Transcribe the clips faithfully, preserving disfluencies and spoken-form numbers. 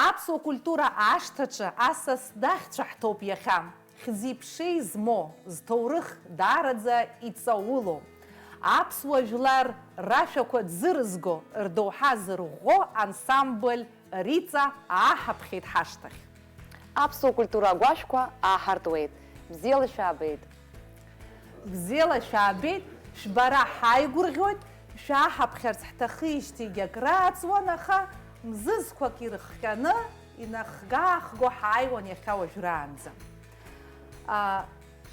Аԥсуа культура ашҭаҿы асас дахьцәаҳҭоуп иахьа. Хьӡи-ԥшеи змоу, зҭоурых даараӡа иҵаулоу, аԥсуа жәлар рашәақәа дзырызго, рдоуҳа зырӷәӷәо ансамбль Риҵа ааҳаԥхьеит ҳашҭахь. Аԥсуа культура агәашәқәа ааҳартуеит. Бзиала шәаабеит! Бзиала шәаабеит, шәбара ҳаигәырӷьоит, шәааҳаԥхьарц ҳҭахижьҭеигьы акрааҵуан, аха мзызқәак ирыхҟьаны, инахга-аахго ҳааиуан иахьа уажәраанӡа. А,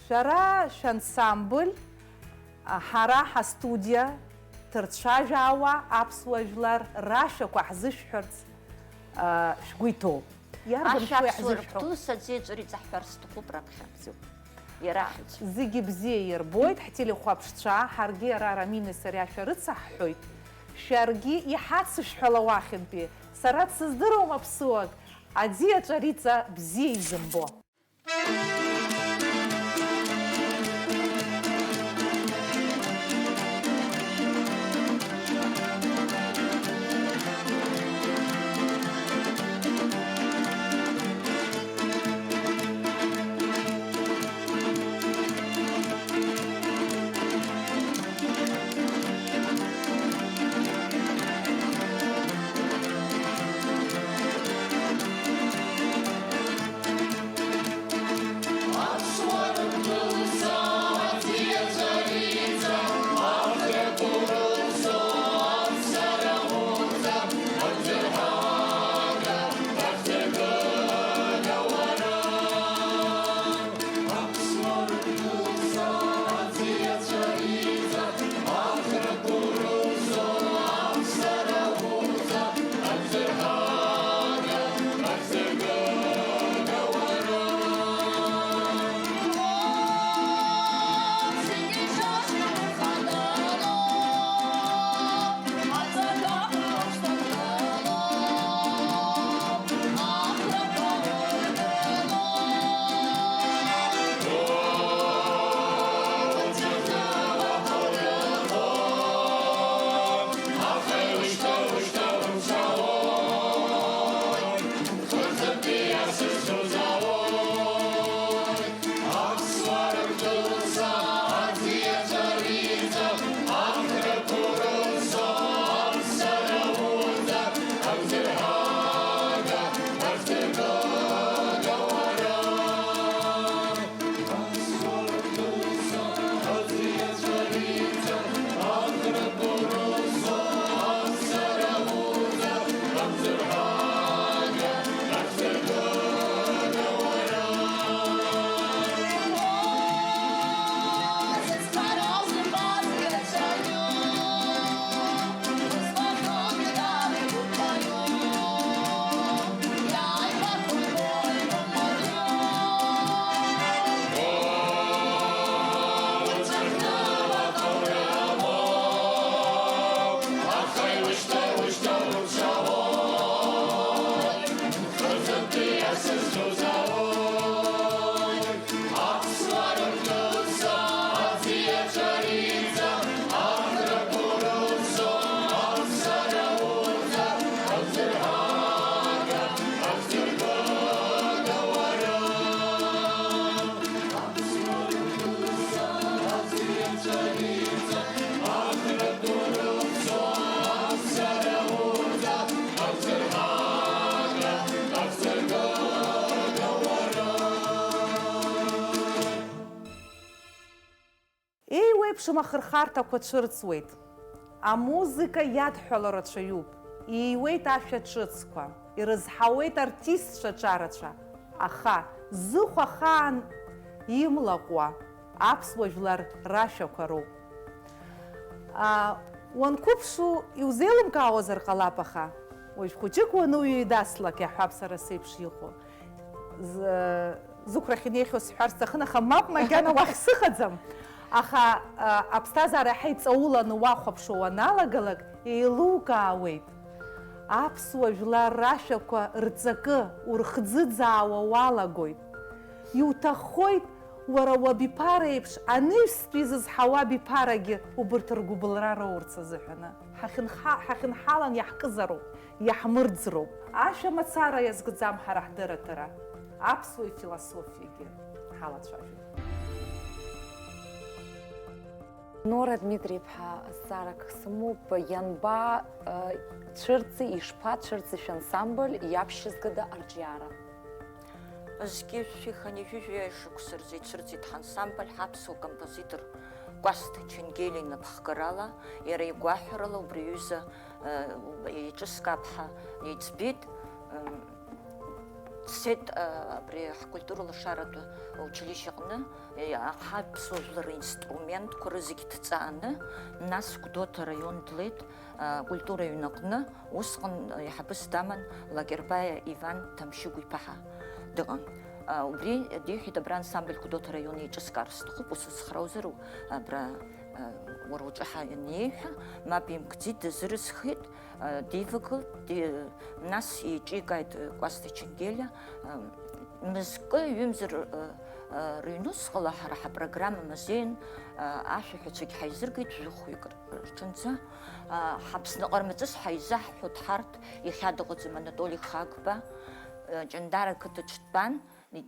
шәара шәансамбль, а, ҳара ҳастудиа ҭырцәажәаауа аԥсуа жәлар рашәақәа ҳзышәҳәарц, а, шәгәы иҭоуп. Иарбан Ашәа шәоу аԥсуа иаҳзышәҳәо? Рыгәҭоу саӡеиҵәара иҵаҳҳәар сҭахуп раԥхьа. Бзиоуп. Иара ахьӡ. Зегьы бзиа ирбоит ҳтелехәаԥшцәа, ҳаргьы ара Раминеи сареи ашәа рыцаҳҳәоит. Шәаргьы иҳацышәҳәала уахьынтәи, сара дсыздыруам аԥсуак, аӡиаҵәа Риҵа бзиа изымбо. Еиуеиԥшым ахырхарҭақәа цәырҵуеит. Амузыка иадҳәало рацәаҩуп, ииуеит ашәа ҿыцқәа, ирызҳауеит артистцәа ҿарацәа, аха зыхә ахаан имлаҟәуа аԥсуа жәлар рашәақәа роуп. А, уанқәыԥшу, иузеилымкаауазар ҟалап, аха уажә хәыҷык уаныҩеидаслак иаҳҳәап сара сеиԥш иҟоу. З-, зықәрахь инеихьоу сҳәар сҭахын, аха мап, макьана уахь сыхаӡам. Аха, а, аԥсҭазаара иаҳа иҵауланы уахәаԥшуа уаналагалак, еилукаауеит. Аԥсуа жәлар рашәақәа рҵакы урхӡыӡаауа уалагоит. Иуҭаххоит Уара уабиԥара еиԥш анаҩстәи зызҳауа абиԥарагьы убырҭ ргәыбылра роурц азыҳәаны ҳахьынҳа-, ҳахьынҳалан иаҳкызароуп, иаҳмырӡроуп. Ашәа мацара иазкӡам ҳара ҳдырраҭара, аԥсуа философиагьы ҳалацәажәоит. Нора Дмитри-иԥҳа, зҵаарак сымоуп, ианба, э, цәырҵи, ишԥацәырҵи шәансамбль, иаԥшьызгада арҿиара? Зқьи жәшәи хынҩажәи жәаҩа шықәса рзы ицәырҵит ҳансамбль ҳаԥсуа композитор Кәасҭа Ченгелиа инапхгарала, иара игәаҳәарыла убри аҩыза, э, еиҿыскаап ҳәа иӡбеит, э, дцеит, э, абри ҳкультура лашаратә училишье аҟны, э, ҳаԥсуа жәлар ринструментқәа рызегь ҭҵааны, нас Гәдоуҭа араион длеит, э, акультура аҩны аҟны, усҟан, э, еиҳабыс даман Лакербаиа Иван Ҭамшьыгә-иԥа ҳәа дыҟан. Э, убри диҳәеит, абра ансамбль Гәдоуҭа араион еиҿыскаар сҭахуп, усыцхраузар, абра, э, уара уҿы ҳа-, ианиеиҳәа, мап имкӡеит, дазырызхит, э, дивагылт, ди-, нас еиҿикааит, э, Кәасҭа Ченгелиа, э, мызкы, ҩымз р-, э, э, рыҩнуҵҟала ҳара ҳапрограмма мазеин, э, ашәаҳәацәагь ҳаизыргеит жәохәҩык рҿынӡа. Э, ҳАԥсны ҟармаҵыс ҳаизаҳҳәоит ҳарҭ, иахьа дыҟаӡам Анатоли Хагба, э, Ҷандара ақыҭаҿ дтәан,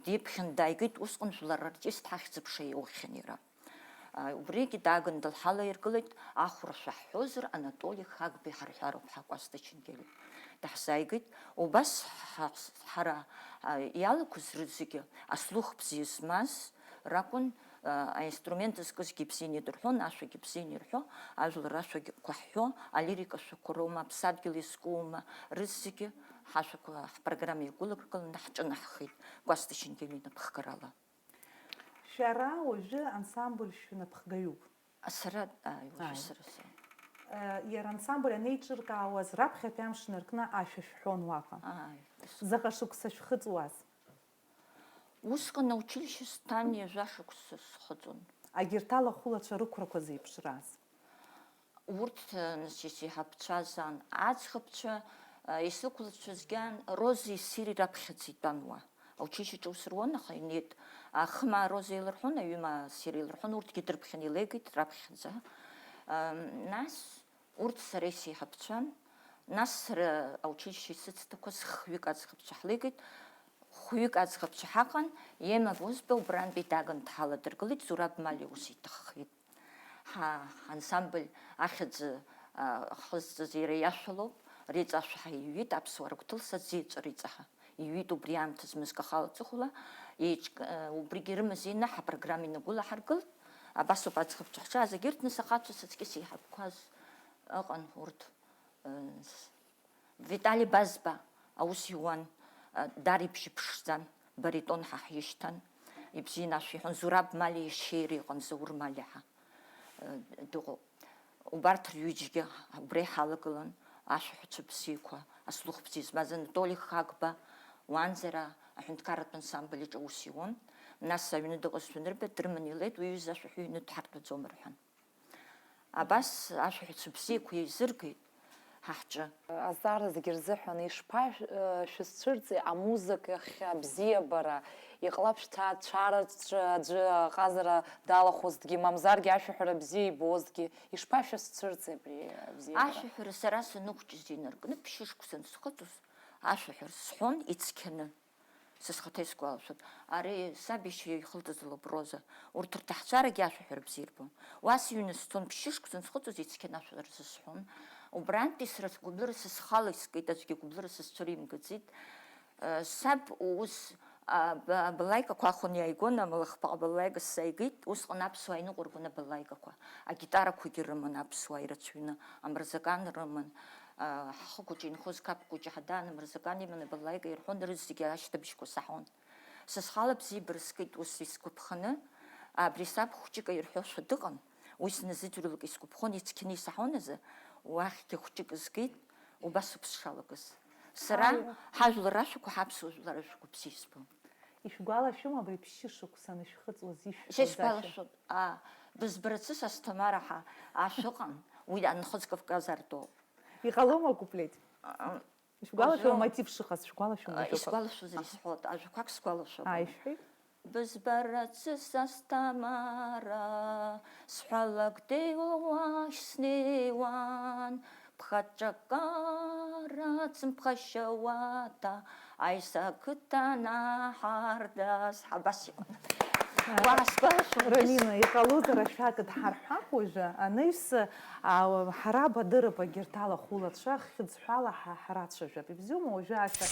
диԥхьан дааигеит, усҟан жәлар артист ҳахьӡ-аԥша иоухьан иара. Убригьы дааган дылҳалаиргылеит, ахәра шәаҳҳәозар, Анатоли Хагба иҳарҳәароуп ҳәа Кәасҭа Ченгелиа даҳзааигеит. Убас ҳа-, ҳара, а, иалақәаз рызегьы аслух бзиа змаз ракәын, а, аинструмент зкызгьы ибзианы идырҳәон, ашәагьы бзианы ирҳәо, ажәлар ашәақәа ҳҳәо, алирика шәақәа роума, аԥсадгьыл иазкума, рызегьы ҳашәақәа ҳпрограмма иагәыларгыланы ҳҿынаҳхеит Кәасҭа Ченгелиа инапхгарала. Шәара уажәы ансамбль шәнапхгаҩуп. Сара, ааи, уажәы Ааи. сара соуп. Э, Иара ансамбль анеиҿыркаауаз, раԥхьатәи амш наркны ашәа шәҳәон уаҟа. Ааи, ус. Заҟа шықәса шәхыҵуаз? Усҟан аучилишье сҭан ҩажәа шықәса схыҵуан. Агьырҭ алахәылацәа рықәрақәа зеиԥшраз? Урҭ, э, нас, исеиҳабцәазаан. Аӡӷабцәа, э, исықәлацәазгьы аан, Розеи Сири раԥхьаӡа итәан уа. Аучилишьеҿы аус руан, аха инеит. Ахымаа Роза илырҳәон, аҩымаа Сири илырҳәон, урҭгьы дрыԥхьан илеигеит раԥхьаӡа. Э, нас урҭ сара исеиҳабцәан. Нас сара аучилишьче исыцҭақәаз хҩык аӡӷабцәа ҳлеигеит. Хәҩык аӡӷабцәа ҳаҟан, Ема Возба убрантәи даган дҳаладыргылеит, Зураб Малиа ус иҭаххеит. Ҳа, ҳансамбль ахьӡ, а, хызҵаз иара иашәа лоуп, реиҵашәа ҳаиҩит, аԥсуаа рыгәҭылса зеиҵәа реиҵаҳа иҩит убри аамҭазы мызкы ахала аҵыхәала, еиҿк-, а, убригьы ирымазеины ҳапрограмма инагәылаҳаргылт, абас ауп аӡӷабцәа ҳҿы, зегьы рҭ-, нас ахацәа сыҵкьыс еиҳабқәаз ыҟан урҭ, а, с-, Витали Базба аус иуан, а, даара ибжьы ԥшӡан, баритон ҳәа ҳишьҭан, ибзианы ашәа иҳәон, Зураб Малиа иашьеира иҟан, Заур Малиа ҳәа, а, дыҟоуп. Убарҭ рҩыџьагьы убра иҳалагылан, ашәаҳәацәа бзиақәа, аслух бзиа змаз Анатоли Хагба, уанӡара аҳәынҭқарратә ансамбль аҿы аус иуан, нас аҩны дыҟазшәа анырба, дрыманы илеит, уи иҩыза ашәаҳәаҩ ҩны дҳартәаӡом рҳәан. Абас ашәаҳәацәа бзиақәа еизыргеит ҳа ҳҿы. Азҵаара зегьы рзыҳәан, ишԥа-, э, шәызцәырҵи амузыкахь абзиабара? Иҟалап шәҭаацәараҿы аӡәы аҟазара далахәызҭгьы, мамзаргьы ашәаҳәара бзиа ибозҭгьы, ишԥашәызцәырҵи абри абзиабара? Ашәаҳәара сара саныхәҷыз инаркны ԥшьышықәса ансхыҵуаз, ашәаҳәара сҳәон ицқьаны. Са схаҭа исгәалашәоит. Ари саб иашьа ихылҵыз лоуп Роза. Урҭ рҭаацәарагьы ашәаҳәара бзиа ирбон. Уа сыҩны сцон, ԥшьышықәса ансхыҵуаз ицқьаны ашәа рзысҳәон. Убрантәи сара сгәыблыра са схала искит, аӡәгьы агәыблыра сызцәыримгаӡеит. Саб ус, а, ба-, абалалаикақәа ахәаны иааигон, амалахпаҟа балалаика сзааигеит, усҟан аԥсуаа иныҟәыргон абалалаикақәа. Агитарақәагьы рыман аԥсуаа ирацәаҩны, амырзакан рыман, а, ҳхы хәыҷы инхоз қап хәыҷы ҳадаан, амырзакан иман, абалалаика ирҳәон, рызегьы ашьҭыбжьқәа саҳон. Са схала бзиабара скит ус исгәаԥханы, абри саб хәҷык аирҳәошәа дыҟан, уи сназыӡырҩлак исгәаԥхон, ицқьаны исаҳон азы, уахьгьы хәҷык згеит, убас ауп сшалагаз. Сара, Ааи. Ҳажәлар рашәақәа, ҳаԥсуа жәлар рашәақәа бзиа избон. Ишәгәалашәома абри ԥшьышықәса анышәхыҵуаз ишәҳәоз ашәа? Ишәгәалашәом, аа, бызбарацыс Асҭамара ҳәа ашәа ыҟан, уи Анхыҵ Кавказ арту. Иҟалома акуплет? А, Ишәгәалашәо Уажәы, амотив шыҟаз шәгәалашәом а, уажәы акәым? Исгәалашәозар исҳәоит, ажәақәак сгәалашәом. Ааи, ишәҳәеи? Бызбарацы са сҭамара, сҳәалак деиуа уахь снеиуан, ԥхаҿакара цымԥхашьа уада, аиса ақыҭан аҳардас. Абас иҟан. Уаҳа сгәалашәом. Рамина, иҟалозар ашәак дҳарҳәап уажәы, анаҩс, а, Ҳараб адырып агьырҭ алахәылацәа хьыӡҳәала ҳа-, ҳрацәажәап. Ибзиоума уажәы ашәа?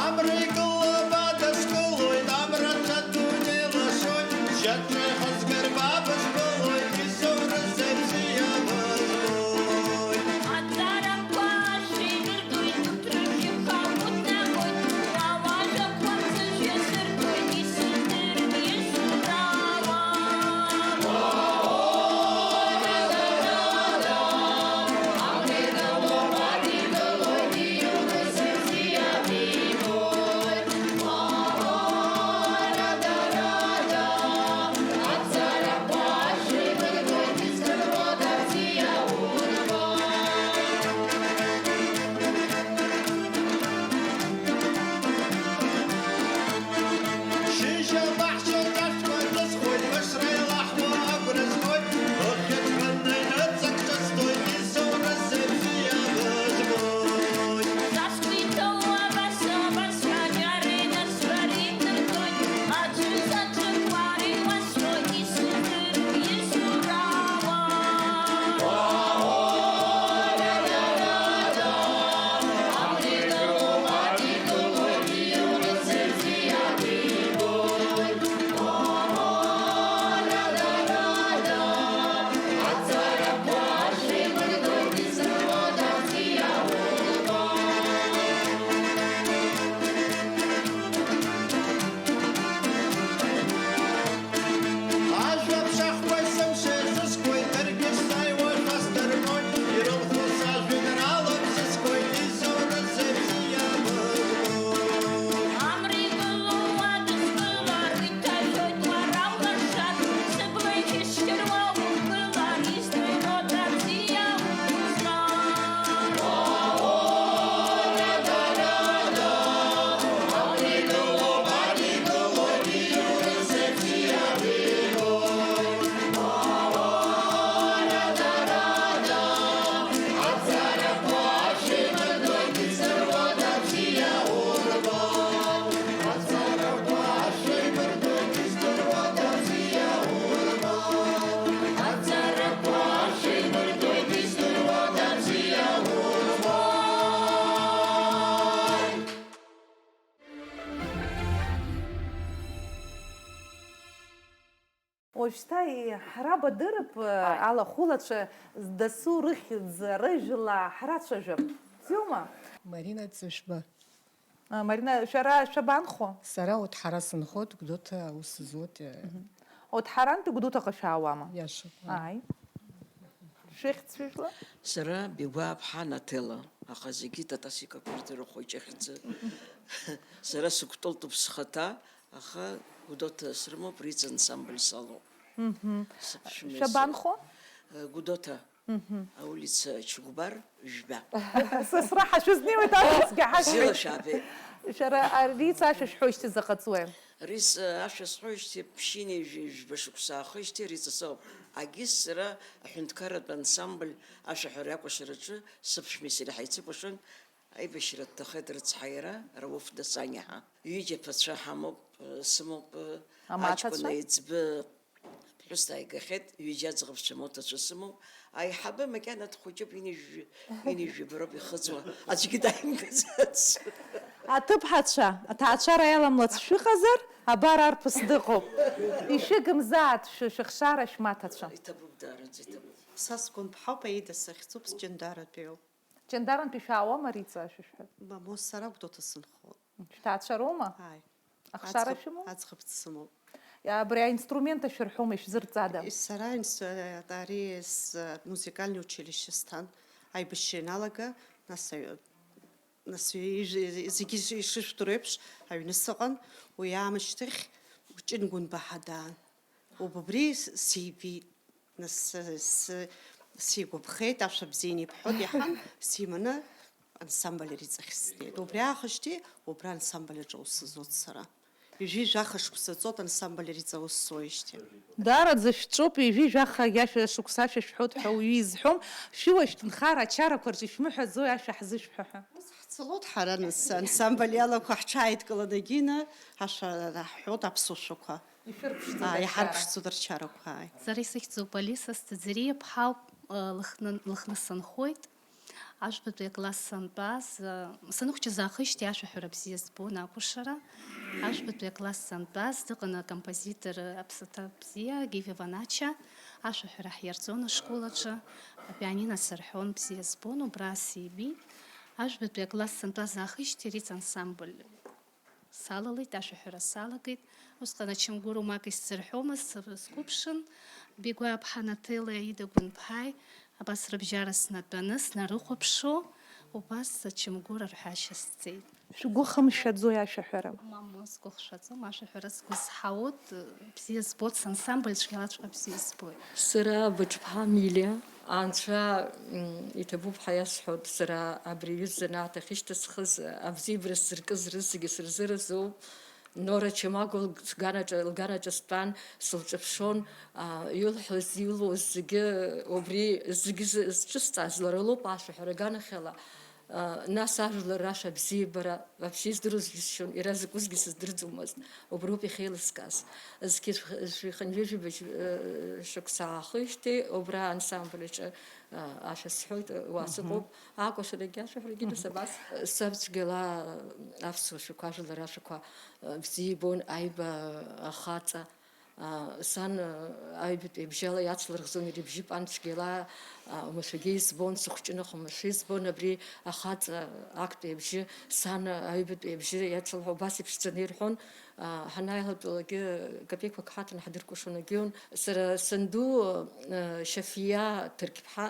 Амра игылоуп, адыш гылоит, амра ҽа дунеи лашоит, шьаҿа ихазгар ба бызбылоит, исоурыз абзиа бызбоит. Аҵарақәа шәеибырдоит, урҭ рыбжьқәа гәыҭнагоит, ауаажәақәа рзы шәиасырҭоит, исыздырп исурауа. Шьыжьы абаҳчаҿ ашәқәа ҿысхуеит, Бышра илаҳауа агәра згоит, быххьаҵәҟьаны аҩныҵак ҿысҭоит, исоураз абзиа бызбоит. Са сгәы иҭоу абас, абас ҳәа џьара инасра ритыргоит, аӡәы заҵәык уара иуасҳәоит, исыздырп исурауа. Ажәа ԥшахқәа есымша еизызгоит, даргьы сааиуа шәасдырбоит, ирылху сажәеинраала бзызгоит, изоурыз абзиа бызбоит. Амра игылоу уадызгылар, уи ҭашәоит уара улашар, сыбла ишьҭыруа угылар, издыруа абзиа угәызмаар. Уажәшьҭа иҳарабадырып, алахәылацәа дасу рыхьӡ, рыжәла ҳрацәажәап. Бзиоума? Марина Ҵәышба. А, Марина, шәара шәабанхо? Сара Оҭҳара сынхоит, Гәдоуҭа аус зуеит. Мгм. Оҭҳарантәи Гәдоуҭаҟа шәаауама? Иашоуп. Ааи. Шәыхьӡ шәыжәла? Сара Бигәааԥҳа Наҭела, аха зегьы Татасика Кәырӡа рыхәыҷы ахьӡы. Сара сыкәтылтәуп схаҭа, аха Гәдоуҭа срымоуп, Риҵа ансамбль салоуп. Мгм. Сыԥшәма. Шәабанхо? Гәдоуҭа. Мгм. Аулица Чыгәбар, жәба. Сасра ҳашәызнеиуеит, аҵкьа ҳашәҳәоит. Бзиала шәаабеит. Шәара ари ицашәа шәҳәоижьҭеи заҟа ҵуеи? Ари с-, ашәа сҳәоижьҭеи ԥшьынҩажәи жәба шықәса аахижьҭеи ари ҵасоуп. Агьыс сара аҳәынҭқарратә ансамбль ашәаҳәара акәашараҿы сыԥшәмеи сареи ҳаицыкәашон, аибашьра дҭахеит рыцҳа иара, Рауф Дасаниа ҳәа. Ҩыџьа ԥацәа ҳамоуп, сымоуп, амаҭацәа? Аҷкәын аиҵбы Ԥҳәыс дааигахьеит, ҩыџьа аӡӷабцәа моҭацәа сымоуп, аиҳабы макьана дхәыҷуп, ҩынҩажәи-, ҩынҩажәи броуп ихыҵуа, аӡәгьы дааимгаӡац. Аҭыԥҳацәа, аҭаацәара иаламлац шәыҟазар, абар арԥыс дыҟоуп. Ишәыгымзааит шәы-, шәыхшара шәмаҭацәа. Иҭабуп, даараӡа иҭабуп. Са сгәынԥҳауп, Аида сахьӡуп, сҷандаратәиоуп. Ҷандарантәи шәаауама, Риҵа, шәышәҳәа? Мамоу, сара Гәдоуҭа сынхоит. Шәҭаацәароума? Ааи. Ахшара шәымоу? Аӡӷаб, аӡӷаб дсымоуп. Абри аинструмент ашәырҳәома, ишәзырҵада? Сара инс-, ари с-, музыкальный училище сҭан, аибашьра ианалага, нас аҩ-, нас ижә-, зегьы иш-, ишышәдыруа еиԥш, аҩны сыҟан, Уи аамышьҭахь Ҷын Гәынбаҳа даан. Убри с-, сибеит. Нас, с-, сигәаԥхеит, ашәа бзианы ибҳәоит, иаҳан, симаны ансамбль Риҵахь снеит. Убри аахижьҭеи убра ансамбль аҿы аус зуеит сара. Ҩажәи жәаха шықәса ҵуеит ансамбль Риҵа аус зуеижьҭеи. Даараӡа шәҵәуп, ҩажәи жәаха иашәа шықәса шәа шәҳәоит ҳәа уаҩы изҳәом. Шәуа шәҭынхара ачарақәа рҿы ишәмыҳәаӡои ашәа ҳзышәҳәа ҳәа? Ус ҳцалоит ҳара, нас, ансамбль иалақәа ҳҽааидкыланы Гина, ашәа ҳҳәоит аԥсуа шәақәа. Ишәырԥшӡоит Аа, арчара. Иҳарԥшӡоит арчарақәа, ааи. Сара исыхьӡуп Алиса Сҭаӡериа-ԥҳа, э, Лыхны, Лыхны сынхоит. Ажәбатәи акласс сантәаз, э, саныхәҷыз аахижьҭеи ашәаҳәара бзиа збон акәашара. Ажәбатәи акласс сантәаз дыҟан акомпозитор, э, аԥсаҭа бзиа, Гиви Ванача. Ашәаҳәара ҳиарҵон ашкол аҿы, апианино сырҳәон, бзиа збон, убра сибеит. Ажәбатәи акласс сантәаз аахижьҭеи Риҵа ансамбль салалеит, ашәаҳәара салагеит. Усҟан ачамгәыр умак исзырҳәомызт, сыб-, сқәыԥшын, Бигәааԥҳа Наҭелеи Аида Гәынԥҳаи абас рыбжьара снатәаны снарыхәаԥшуа, убас ачамгәыр арҳәашьа сҵеит. Шәгәы хымшәаӡои ашәаҳәара? Мамоу, сгәы хшәаӡом, ашәаҳәара сгәы зҳауеит, бзиа збоит, сансамбль цәгьалаҵәҟьа бзиа збоит. Сара Быҿԥҳа Милиа, Анцәа, м, иҭабуп ҳәа иасҳәоит, сара абри аҩыза анаҭ ахьышьҭысхыз, абзиабара сзыркыз рызегьы сырзыразуп. Нора Чамагәа лганаҿы, лганаҿы стәан, сылҿаԥшуан, а, илҳәоз, илуаз зегьы, убри зегьы зы-, зҿысҵаз лара лоуп, ашәаҳәара аганахьала. А, нас ажәлар рашәа абзиабара вообще издыруаз џьысшьон, иара закәызгьы сыздырӡомызт, уброуп иахьеилыскааз. Зқьи жәх-, жәихынҩыжәи быжь-, э, шықәса аахижьҭеи убра ансамбль аҿы, а, ашәа сҳәоит, уа Мгм. сыҟоуп, акәашарагьы ашәаҳәарагьы Мгм. нас абас. Саб цәгьала аԥсуа шәақәа, ажәлар ашәақәа, э, бзиа ибон, аиба ахаҵа, А, сан, а, аҩбатәи абжьала иацлырӷзон, иара ибжьы пан цәгьала, а, уамашәагьы избон, сыхәҷны ахәамашәа избон, абри ахаҵа актәи абжьы, сан, а, аҩбатәи абжьы иацылҳәа убас иԥшӡаны ирҳәон, а, ҳанааилатәалакгьы капеиқәак ҳаҭан ҳдыркәашон, егьиун. Сара санду, а, Шьафиа Ҭырқьԥҳа,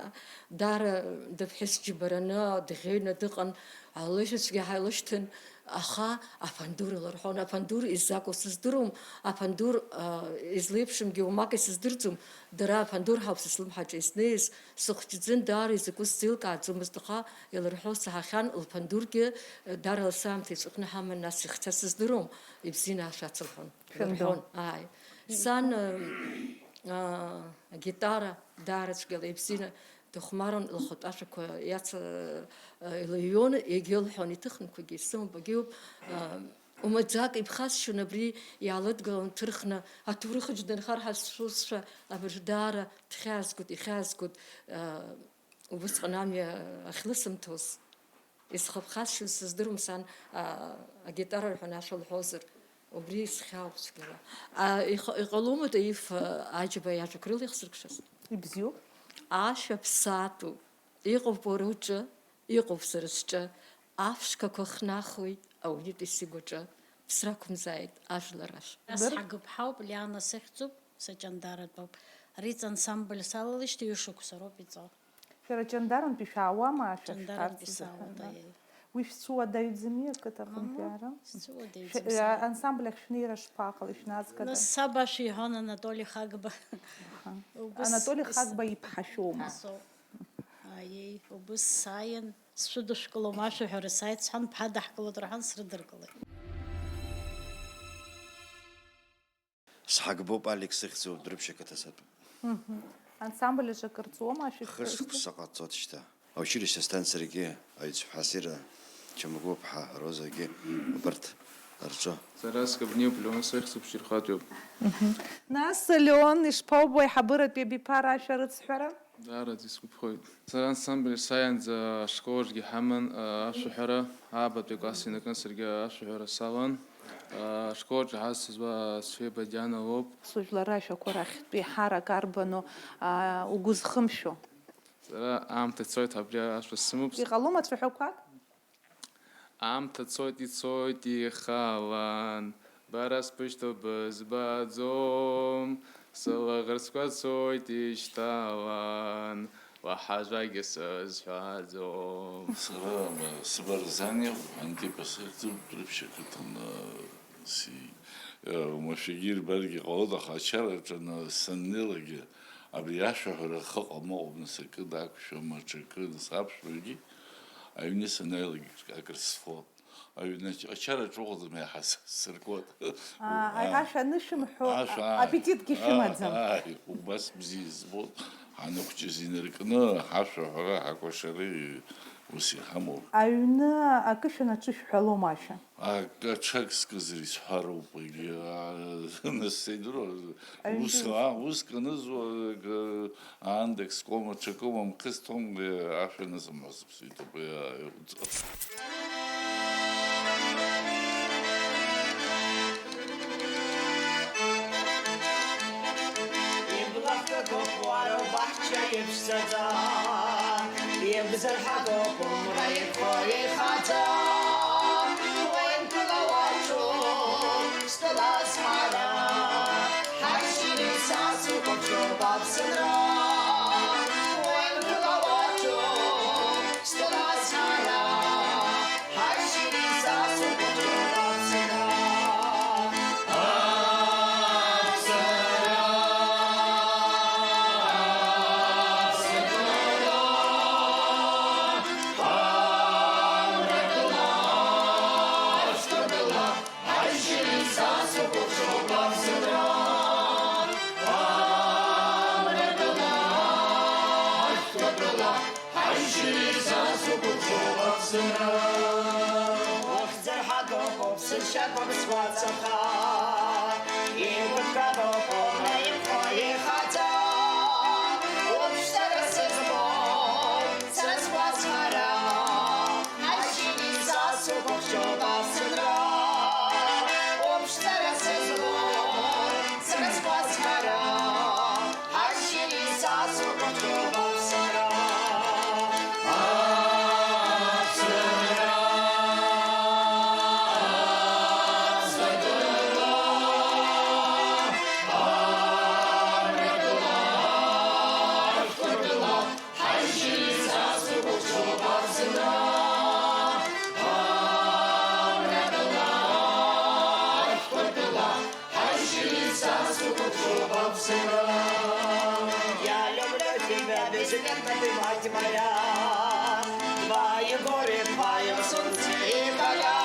даара дыԥҳәыс џьбараны, дӷьеҩны дыҟан, алыжьцәгьа ҳаилышьҭын, Аха аԥандур лырҳәон, аԥандур изакәу сыздыруам, аԥандур, а, излеиԥшымгьы уамак исыздырӡом, дара аԥандур ҳауп са слымҳаҿы изнеиз, сыхәҷӡын, даара изакәыз сзеилкааӡомызт, аха илырҳәо саҳахьан, лԥандургьы, э, даара лассы аамҭа иҵәахны ҳаман, нас ихцәа сыздыруам, ибзианы ашәа ацылҳәон. Шәанду. Лырҳәон, ааи. Сан, э, а, агитара даара цәгьала ибзианы Дыхәмарын, лхатә ашәақәа иац-, илыҩуан, егьылҳәон, иҭыхынқәагьы исымоуп, агьиуп. Умаӡак иԥхасшьон абри, иаалыдгылон ҭырхны, аҭоурых аҿы дынхар ҳәа сшәозшәа, абыржә даара дхьаазгоит, ихьаазгоит, убысҟан амҩа ахьлысымҭоз. Исхыԥхасшьоз сыздыруам, сан, а, агитара рҳәон ашәа лҳәозар, убри исхьаауп цәгьала. А, иҟ-, иҟалома, Таиф, а, Аџьба иажәақәа рыла ихсыркәшаз? Ибзиоуп. Ашәа ԥсаатәуп, иҟоуп уара уҿы, иҟоуп сара сҿы, аԥшқақәа хнахуеит ауаҩытәыҩса игәаҿы, ԥсра ақәымзааит ажәлар рашәа. Нас Дыр- ҳагыԥҳауп, Лиана сыхьӡуп, саҷандаратәоуп. Риҵа ансамбль салалеижьҭеи ҩышықәса роуп иҵо. Шәара Ҷандарантәи шәаауама ашәа Ҷандарантәи шәҳәарц саауеит, азыҳәан? Аиеи. Уи шәцәыуадаҩӡами ақыҭа Мамоу, аҟынтәи ара? Сцәыуадаҩӡам. Шәа-, ансамбль ахь шәнеира шԥаҟалеи, шәназгада? Нас саб ашәа иҳәон Анатоли Хагба. Аха. Убыс Анатоли ис-, Хагба иԥҳа шәоума? Асоуп. Аиеи, убыс сааин, сшәыдышәкылом, ашәаҳәара сааит, сҳәан, бҳадаҳкылоит рҳәан, срыдыркылеит. Сҳагбоуп, Алик сыхьӡуп, Дәрыԥшь ақыҭа сатәуп. Мгм. Ансамбль аҿы акыр ҵуама ашәа Хышықәса ҟаҵоит шьҭа. Аучилишьче стәан саргьы, аҩцәа Ҳасира, Чамгәыԥҳа, Розагьы убарҭ рҿы. Сара Скобниоуп, Леон сыхьӡуп, Шьырхатәиуп. Мгм. Нас, Леон, ишԥоубо аиҳабыратәи абиԥара ашәа рыцҳәара? Даараӡа исгәаԥхоит. Сара ансамбль сааиаанӡа ашкол аҿгьы ҳаман, а, ашәаҳәара, аабатәи акласс инаркны саргьы ашәаҳәара салан. А, ашкол аҿы ҳазҭаз уа Сфеба Диана лоуп. Сыжәлар рашәақәа рахьтә еиҳарак арбану, а, угәы зхымшәо? Сара аамҭа цоит, абри ашәа сымоуп. Иҟалома цәаҳәақәак? Аамҭа цоит, ицоит ихалан, бара сбышьҭоу бызбаӡом, сылаӷырӡқәа цоит ишьҭалан, уаҳа ажәагьы сызҳәаӡом. Сара, м, сыбарзаниа Антипа сыхьӡуп, Дәрыԥшь ақыҭан, ы, Си-, э, уамашәагьы ирбаргьы ҟалоит, аха ачара аҿы ана-, саннеилакгьы, абри ашәаҳәара ахы ыҟам, ыҟоуп, нас, акы дақәшәама, ҽакы, нас, аԥшәмагьы аҩны санааилак акыр сфо. Аҩны ач-, ачара аҿы ыҟаӡам, еиҳа с-, сыркуеит. Аа, аи-, ашәа анышәымҳәо, ашәа, а-, ааи, аппетитгьы шәымаӡам. Ааи, убас бзиа избоит, ҳаныхәҷыз инаркны, ҳашәаҳәара, ҳакәашареи ус иҳамоуп. Аҩны акы шәанаҿышәҳәалома ашәа? Ак-, аҽак скызар исҳәароуп, егьи, аа, нас сеидыруа, ус, Аҩнтәи аа, ус канызуа, г-, аандак скуама, ҽакы уамхы сҭом, г-, ашәа нысымҳәозар, сҳәеит, абри, аа, иуҵа. Иблахкатәуп уара убаҳча иԥшӡаӡа, ибзырҳагоуп умра ирфо ихаҵа. Уаҩ дгылауаҿу стәыла азҳара, ҳаи, шьыри, са сукәыхшоуп аԥсынра. Уаҩ дгылауаҿу стәыла азҳара, ҳаи, шьыри, са сукәыхшоуп аԥсынра. Ухьӡыр ҳагоуп, уԥсышьа гәыбзуа ҵаха, игәыԥгадоуп уара ихәа ихаҵа. Уԥшӡара сызбоит, сара сгәазхара, ҳашьыри са сукәыхшоуп аԥсынра. Уԥшӡара сызбоит, сара сгәазхара, ҳашьыри са сукәыхшоуп аԥсынра. Я люблю тебя, безымянка ты, мать моя. Твои горы, твоё солнце и поля.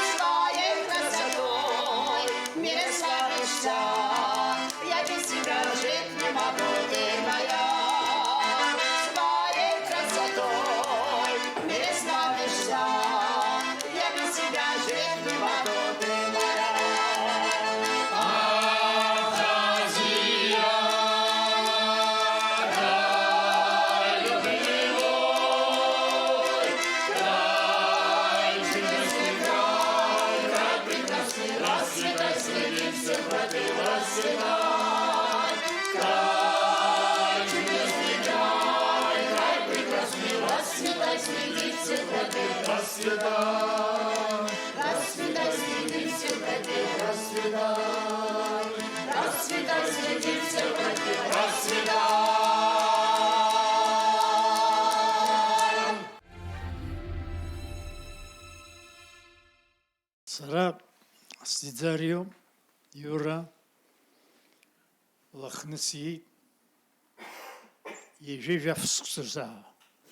С твоей красотой мир славишься. Я без тебя жить не могу, ты моя. С твоей красотой мир славишься. Я без тебя жить не могу, ты моя. Абхазия, край любимый, край чудесный, край, край прекрасный, расцветай среди всех родных, расцветай. Край чудесный, край, край прекрасный, расцветай среди всех родных, расцветай. Расцветай среди всех родных, расцветай. Расцветай среди всех родных, расцветай. Сара сӡиӡариоуп, Иура, Лыхны сиит, ҩажәи жәаф шықәса рзы.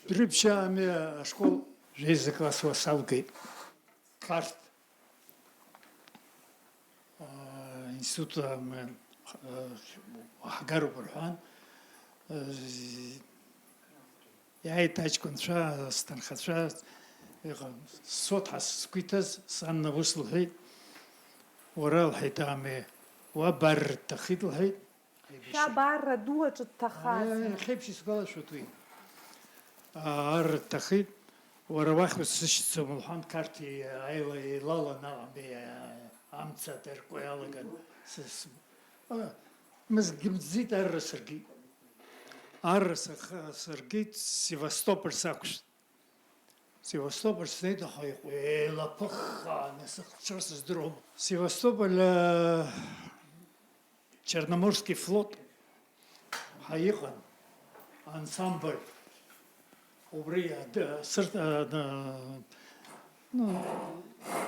Дәрыԥшьаа ами ашкол жәеиза классла салгеит. Қарҭ, аа, институт, ам, аа, ҳгароуп рҳәан, аа, иааит аҷкәынцәа, асҭынхацәа, иҟан, сцот ҳәа сгәы иҭаз, сан ус лҳәеит, уара, лҳәеит, ами, уа барра дҭахеит, лҳәеит. Шәа барра ду аҿы дҭахаз. Иахьеиԥш исгәалашәоит уи. Арра дҭахеит, уара уахь усзышьҭӡом, лҳәан, Қарҭ еи-, аила-, еилалан аҟами, амца адыркуа иалаган. Сыс-, а, мызкгьы мӡит, арра сыргеит. Арра сых-, сыргеит, Севастополь сақәшәт. Севастополь снеит, аха иҟ-, еилаԥыххааны сыхцәыр сыздыруам. Севастополь, э, Черноморский флот ҳәа иҟан, ансамбль. Убри ад-, сырт-, а, д-, ну,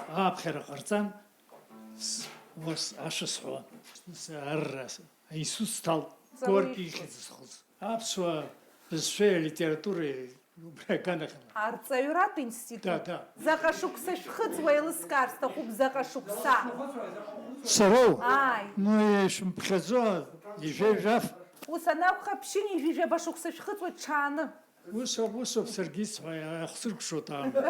ааԥхьара ҟарҵан, Ус ашәа сҳәон. Арра, аинститут сҭалт. Ҵауеит. Горки ихьӡ зхыз. Аԥсуа бызшәеи алитературеи убри аганахьала. Арҵаҩратә институт. Да, да. Заҟа шықәса шәхыҵуа еилыскаар сҭахуп, заҟа шықәса? Сароу? Ааи. Ну, ишәымԥхьаӡо, ижәеижәаф. Ус анакәха, ԥшьынҩажәи жәаба шықәса шәхыҵуеит ҽааны. Усоуп, усоуп, саргьы исҳәо, иахсыркәшоит аамҭа.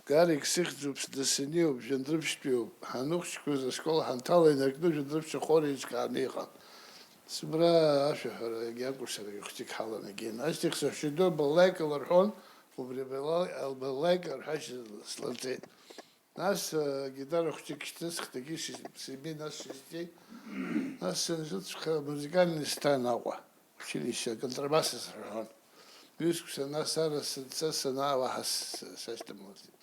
Гарик сыхьӡуп, сдасаниоуп, жәандрыԥшьтәиуп. Ҳанхәыҷқәаз ашкол ҳанҭала инаркны жәандрыԥшь ахор еиҿкааны иҟан. Сыбра ашәаҳәара иагьакәу сара ихәҷык ҳаланагеит. Ашьҭахь саҳәшьаду балалаика лырҳәон, убри абалал-, абалалаика рҳәашьа слырҵеит. Нас, э, гитара хәҷык шьҭысхт, егьи ши-, сими нас шьызҵеит. Нас сынзыҵәха музыкальный стан Аҟәа, училище, аконтрабас сырҳәон. Ҩышықәса нас арра сынца санаа уаҳа с-, с-, сашьҭамлаӡеит.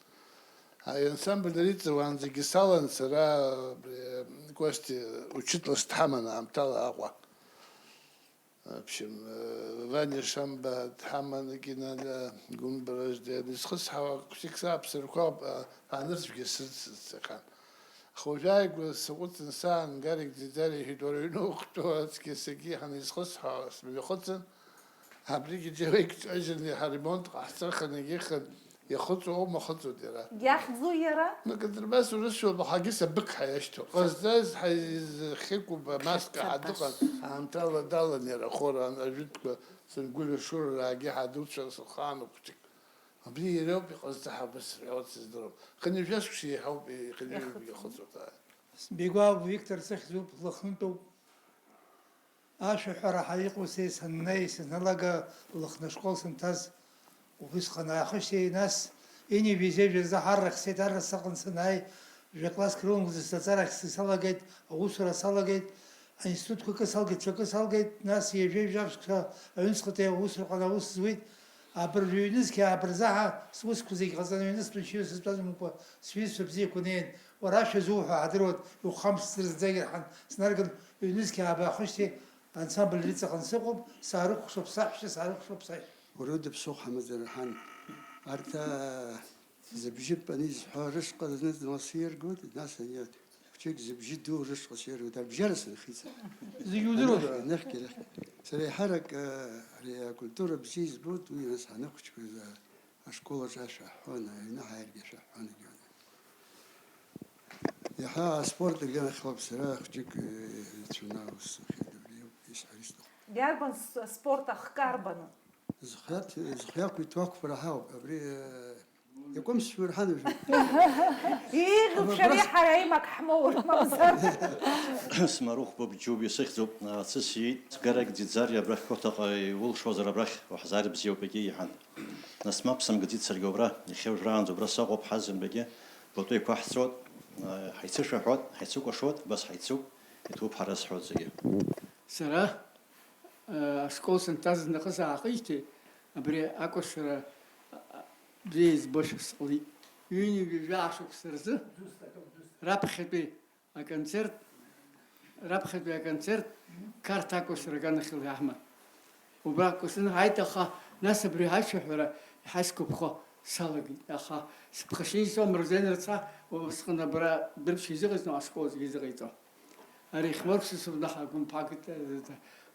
Ари ансамбль Риҵа уаанӡагьы салан сара, абри, Костиа учителс дҳаман аамҭала Аҟәа. В общем, э, Ваниа Шамба дҳаман, Геннадиа Гәынбараждиа изхысҳауа хәҷык сааԥсарақәа, а, анырцәгьа сыццахан. Аха уажәааигәа саҟәыҵын саан, Гарик Ӡиӡариа иҳәеит, уара аҩны уахьтәоу ацқьа сагьы иҳаны изхысҳәаауа смҩахыҵын, абригьы џьара икҿажьын, иаҳа ремонт ҟаҳҵахын, егьихын, иахыҵуа аума ахыҵуеит иара. Иахьӡу иара? Ну, контрабас урысшәоуп, аха егьыс абыкҳәа иашьҭоу. Ҟазҵаз ҳа-, изхьыкәуп, амаска ҳадыҟан, аамҭала далан иара ахор, ан-, ажәытәқәа сангәыҩашурараагьы ҳадуцәа сылхаануп хәҷык. Абри иароуп иҟазҵа ҳәа абас сҳәауа сыздыруам. Хынҩажәа шықәса иаҳауп, и-, хынҩажәа иахыҵуеит, ааи. Бигәаа Виктор сыхьӡуп, Лыхнытәоуп. Ашәаҳәара ҳәа иҟоу са исаннеи, сызналага Лыхны ашкол санҭаз, убысҟан аахышьҭи, нас ини ҩажәи жәаба рзы ҳаррахь сцеит, арра сыҟан санааи, жәа-класск рылымгӡо сҭаҵарахь сысалагеит, аусура салагеит, аинститутқәа акы салгеит, ҽакы салгеит, нас ҩажәи жәаф шықәса аҩныҵҟатәи аусураҟны аус зуит, абыржә ҩнызқьи абырзаҳа сусқәа зегь ҟаҵаны аҩны стәанчаҩы сызтәаз мукәа, сҩызцәа бзиақәа неин, уара ашәа зуҳәо ҳадыруан, иухамсыр зынӡагь ирҳан, снарган ҩнызқьи ааба аахышьҭи, ансамбль Риҵаҟны сыҟоуп, саарыхәаԥшуп саҳәшьа, саарыхәаԥшуп сашьа. Уара дыԥсыхәа ҳамазар ҳан. Арҭ, аа, зыбжьы ппаны изҳәо рышҟа зны-зынла сиргоит, нас ани хәҷык зыбжьы ду рышҟа сиргоит, абжьара сынхиҵап. Зегь удыруеит. Анахь-, анахьгьы, анахьгьы. Сара еиҳарак, аа, ари акультура бзиа избоит, уи нас ҳанахәыҷқәаз, аа, ашкол аҿы ашәа ҳҳәон, аҩны ҳааиргьы ашәа ҳҳәон, егьаурҭ. Иаҳа аспорт аганахьала сара хәҷык, э, цәанаа ус сухьеит, абри ауп исҳәар исҭаху. Иарбан с-, спорт ахкы арбану? Зхиаҭ-, зхиақәиҭу ақәԥара ҳауп, абри, э, иакәым сшәмырҳан уажәы. Еиӷьуп, шәареи ҳара еимак ҳмоур, мамзар. Смарух Бабџьуб исыхьӡуп, ацыс иит, Гарик Ӡиӡариа абрахь Қәаҭаҟа иулшозар абрахь уаҳзааир бзиоуп, егьи иҳәан. Нас мап сымгаӡеит саргьы убра, иахьа уажәраанӡа убра сыҟоуп, ҳазынтәагьы пату еиқәаҳҵоит, ҳаицышәаҳәоит, ҳаицыкәашоит, убас ҳаицуп, иҭабуп ҳара зҳәоз зегьы. Сара, э, ашкол санҭаз знахыс ааҟеижьҭеи, абри акәашара, а, бзиа избошәа сҟалеит. Ҩынҩажәа шықәса рзы раԥхьатәи аконцерт, раԥхьатәи аконцерт Қарҭ акәашара аганахьала иаҳман. Убра акәашаны ҳааит, аха нас абри ашәаҳәара иаҳа сгәаԥхо салагеит. Аха сыԥхашьа исҳәом, Мырзен рца, убысҟан абра дырԥшьа изыҟаиҵон, ашкол зегьы изыҟаиҵон. Ари хьмарк сысуп, наҟ агәынԥҳак, э,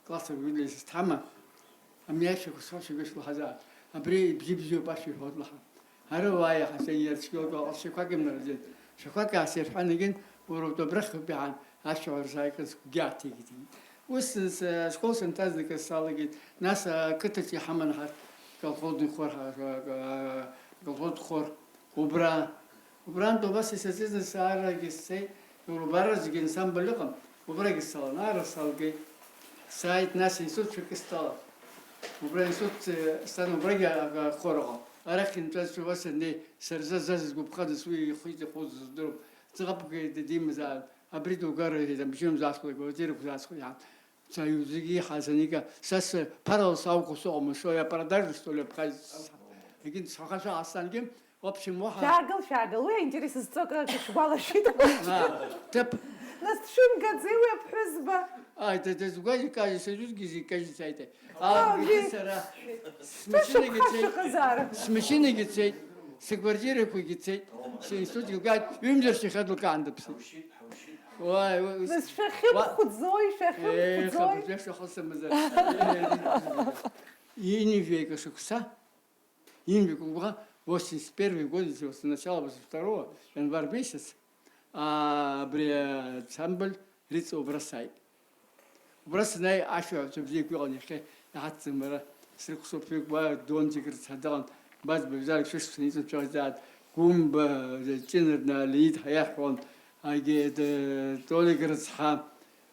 класс агәыдла сҭама. Амни ашәақәа сҳәашьа гәышьҭлаҳазаап. Абри ибзиабзиоуп ашәа иҳәоит лаҳа. Ара уааи, Ҳасен, иара цәгьоуп, аҟазшьақәак имнараӡеит. Шәақәак аасирҳәан, егьин, уара убрахьтәи аан ашәа уарзааигаз сгәгьы ааҭигеит. Ус с-, ашкол санҭаз зныказ салагеит, нас ақыҭаҿ иҳаман ҳарҭ колхозный хор, ҳа-, ҳа-, колхозтә хор, убра. Убрантә убас исыцызны саарагьы сцеит, убра зегьы ансамбль ыҟан, убрагьы салан, ара салгеит. Сааит, нас институт шәакы стәалан. Убра институт, э, стәан, убрагьы а-, а-, ахор ыҟан. Арахь инҵәазшәа уа саннеи, са рзы заз изгәаԥхаз уи ихы иҵихуаз сыздырам. Ӡӷабк димазаарын. Абри дугар, иҳәеит, абжьы мзаасхәа, гвардиарқәа заасхәа иаҳан. Са иузгьы иҳазанига, са сԥарала сауқәа сыҟоума, что я продажный, что ли, абхазец? Егьин, схахашәа ҟасҵангьы, в общем, уаҳа. Шәаагыл, шәаагыл, уи аинтерес зҵо акы, акы шәгәалашәеит. А, ҭыԥ. Нас дшәымгаӡеи уи аԥҳәызба? Ааи, да, дызгәази кажьи, сыжәытәгьы зегь кажьи сааит. Аа, аа, егьи, сара. Шәышықәса шәыҟазаара. Смашьынагьы цеит, сыквартирақәагьы цеит, синститутгьы лгааит, ҩымзар шьахьа дылкаан дыԥсит. Уааи, уи, уи, Нас шәахьымхәӡои, уа-, шәахьымхәӡои? Еи, хабар, жәаф шәахысымзар. Ҩынҩажәи акы шықәса, ҩынҩажәи акы гәаҟ, восемьдесят первый год, с начала восемьдесят второго, январь месяц, а, абри ансамбль Риҵа убра сааит. Убра санааи, ашәаҳәацәа бзиақәа иҟан иахьа, иҳацымбара срыхәсоуп, ҩык уа Дончик рыцҳа дыҟан, Баӡба Бзарик шәышықәса иҵәахӡаат, Гәымба, Ҷына днаалеит ҳәа иаҳҳәон, агьи д-, Толик рыцҳа,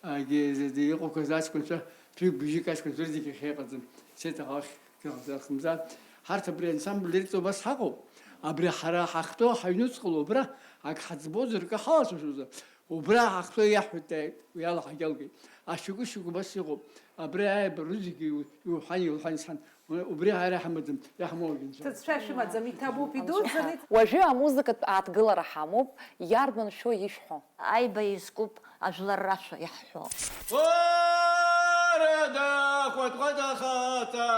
агьи д-, иҟақәаз аҷкәынцәа, ԥҩык-бжьык аҷкәынцәа рзегь иахьа иҟаӡам, сеҭ аҟалахь кыҟаӡахымзар. Ҳарҭ абри ансамбль ирҵо убас ҳаҟоуп, абри ҳара ҳахьтәоу ҳаҩнуҵҟала убра ак ҳаӡбозар, акы ҳалацәажәозар, Убра ҳахьтәоу иаҳҳәоит, уи ала ҳагьалгеит. Ашьоукы-шьоукы убас иҟоуп. Абри ааибару зегьы иу-, иуҳәан, иуҳәан, исҳәан, убри ара иҳамаӡам, иаҳмоугьы нцәа. Ҭыӡшәа шәымаӡам, иҭабуп, идуӡӡаны. Уажәы амузыкатә ааҭгылара ҳамоуп, иарбан шәо ишәҳәо? Аиба изкуп ажәлар рашәа иаҳҳәо. Уарада, Хәаҭхәаҭа хаҵа!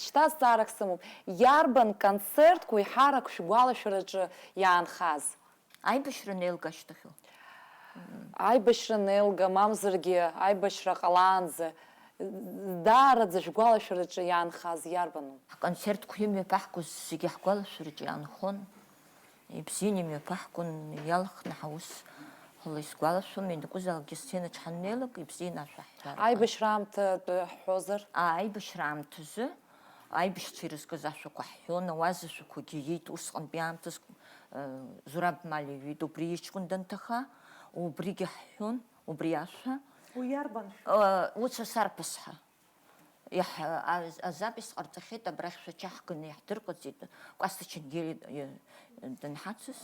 Шьҭа зҵаарак сымоуп, иарбан концертқәа еиҳарак шәгәалашәараҿы иаанхаз? Аибашьра анеилга ашьҭахьоу. Аибашьра анеилга, мамзаргьы аибашьра ҟалаанӡа, даараӡа шәгәалашәараҿы иаанхаз иарбану? Ҳконцертқәа имҩаԥаҳгоз зегьы ҳгәалашәараҿы иаанхон. Ибзианы имҩаԥаҳгон, иалхны ҳаус ҳәа исгәалашәом, ианакәызаалакгьы асценаҿ ҳаннеилак, ибзианы ашәа ҳҳәар. Аибашьра аамҭатәы ҳҳәозар? Аа, аибашьра аамҭазы аибашьцәа ирызкыз ашәақәа ҳҳәон, ауазашәақәагьы иит, усҟантәи аамҭазы, э, Зураб Малиа иҩит, убри иҷкәын данҭаха, убригьы ҳҳәон, убри ашәа. Уи иарбан шәа? Э, уцәа сарԥыс ҳәа. Иаҳ-, а-, азапис ҟарҵахьеит, абрахь шәача ҳганы иаҳдырҟаҵеит, Кәасҭа Ченгели, э, данҳацыз.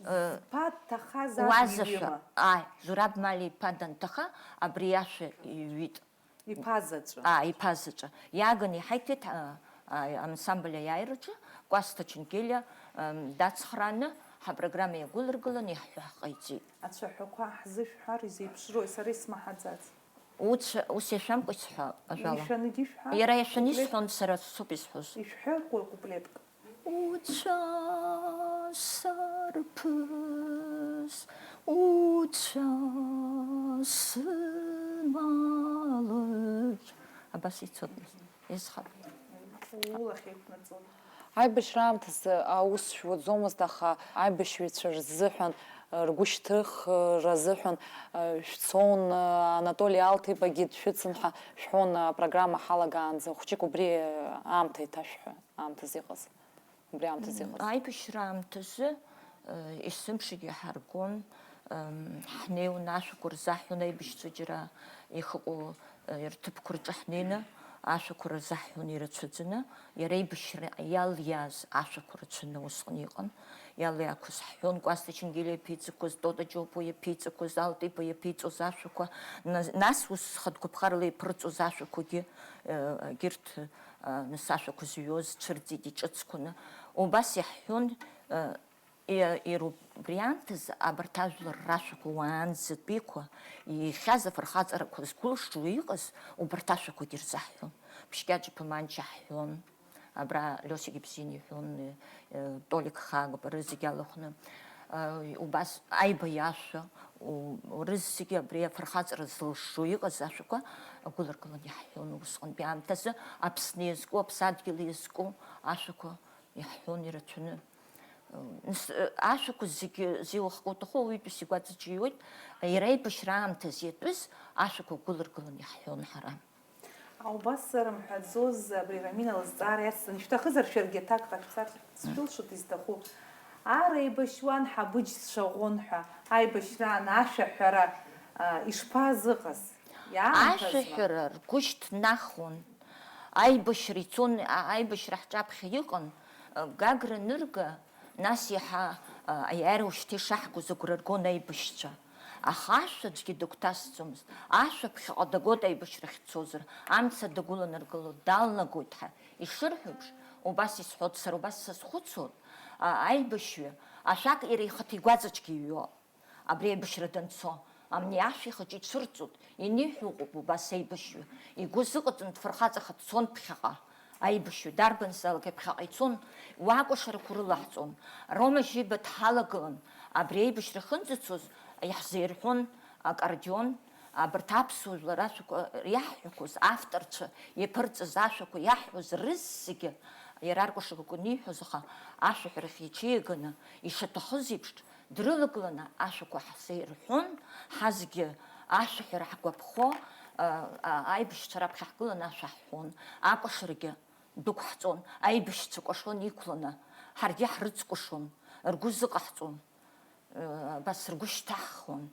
Э, зԥа дҭахаз уазашәа, аӡәы иҩыма? Ааи, Зураб Мали иԥа данҭаха, абри ашәа иҩит. Иԥа заҵәы. Аа, иԥа заҵәы. Иааганы иҳаиҭеит, а, а, ансамбль аиааираҿы, Кәасҭа Ченгелиа, ам, дацхрааны, ҳапрограмма иагәыларгыланы иаҳҳәо ҳҟаиҵеит. Ацәаҳәақәа ҳзышәҳәар изеиԥшрои, сара исмаҳаӡац. Уцәа, ус иашәамкәа исҳәа, ажәала. Ишәаныгьы ишәҳәа? Иара иашәаны куплет? Исҳәон, сара соуп исҳәоз. Ишәҳәа ку-, куплетк. Уцәа сарԥыс, уцәа сымалықь. Абас ицот, исҳәап. Улахь еиқәнаҵон. Аибашьра аамҭазы аус шәуаӡомызт, аха аибашьҩцәа рзыҳәан, ргәышьҭыхра азыҳәан, шәцон, Анатоли Алҭеибагьы дшәыцын ҳәа шәҳәон, апрограмма ҳалагаанӡа, хәҷык убри аамҭа иҭашәҳәа, аамҭазы иҟаз, убри аамҭазы иҟаз. Аибашьра аамҭазы, э, есымшагьы ҳаргон, эм, ҳнеиуан, ашәақәа рзаҳҳәон, аибашьцәа џьара иахьыҟоу, э, рҭыԥқәа рҿы ҳнеины, ашәақәа рзаҳҳәон ирацәаӡаны, иара аибашьра иалиааз ашәақәа рацәаны усҟан иҟан. Иалиақәаз ҳҳәон, Кәасҭа Ченгелиа иаԥиҵақәаз, Тота Џьопуа иаԥиҵақәаз, Алтиба иаԥиҵоз ашәақәа, на-, нас ус хатәгәаԥхарала иаԥырҵоз ашәақәагьы, э, егьырҭ, э, нас ашәақәа зҩуаз цәырҵит иҿыцқәаны. Убас иаҳҳәон, э, Иа-, иара убри аамҭазы абарҭ ажәлар рашәақәа уаанӡатәиқәа, ихьаз афырхаҵарақәа згәылшжо иҟаз, убарҭ ашәақәагьы рзаҳҳәон. Ԥшькьаҿ иԥа Манча ҳҳәон, абра Лиосик Бзиа иҳәон, э, Толик Хагба, рызегь алахәны, э, убас Аиба иашәа, у-, рызегьы абри афырхаҵара зылшжо иҟаз ашәақәа агәыларгалан иаҳҳәон усҟантәи аамҭазы, Аԥсны иазку, аԥсадгьыл иазку ашәақәа иаҳҳәон ирацәаны. Нас, ашәақәа зегьы зеилыхго уҭаху ауаҩытәыҩса игәаҵаҿ ииуеит, иара аибашьра аамҭазы иатәыз ашәақәа гәыларгалан иаҳҳәон ҳара. А, убас рымҳәаӡоз, абри Рамина лызҵаара иацҵаны, ишәҭахызар шәаргьы аҭак ҟашәҵар, сшәылшоит изҭаху. Ар еибашьуан, ҳабыџь сшаӷәон ҳәа, аибашьраан ашәаҳәара, а, ишԥазыҟаз? Иаамҭазма? Ашәаҳәара ргәы шьҭнахуан. Аибашьра ицон, а-, аибашьра ҳҿаԥхьа иҟан, а, Гагра нырга, нас иаҳа, а, аиааира ушьҭа ишаҳгоз агәра ргон аибашьцәа. Аха ашә аӡәгьы дагәҭасӡомызт. Ашә аԥхьаҟа дагоит аибашьрахь дцозар, амца дагәыланаргыло далнагоит ҳәа ишырҳәо еиԥш, убас исҳәоит, сара убас сазхәыцуан, а, аибашьҩы ашәак иара ихаҭа игәаҵаҿгьы иҩуа. Абри аибашьра данцо, амни ашә ихаҿы ицәырҵуеит, иниҳәо ыҟоуп убас аибашьҩы. Игәы зыҟаҵаны дфырхаҵаха дцон ԥхьаҟа. Аибашьҩы дарбанзаалак ԥхьаҟа ицон, уа акәашарақәа рылаҳҵон. Рома Жьиба дҳалагылан, абри аибашьра ахьынӡацоз иаҳзаирҳәон аккордеон, абарҭ аԥсуа жәлар ашәақәа иаҳҳәақәоз, авторцәа иаԥырҵаз ашәақәа иаҳҳәоз рызегьы иара аркәашарақәа аниҳәоз, аха ашәаҳәарахь иҽеиганы, ишаҭахыз еиԥш, дрылагыланы ашәақәа ҳзаирҳәон, ҳазгьы ашәаҳәара ҳгәаԥхо, а, а, аибашьцәа раԥхьа ҳгыланы ашәа ҳҳәон, акәашарагьы дықәҳҵон, аибашьцәа кәашон иқәланы, ҳаргьы ҳрыцкәашон, ргәы зыҟаҳҵон, а, абас ргәы шьҭаҳхуан,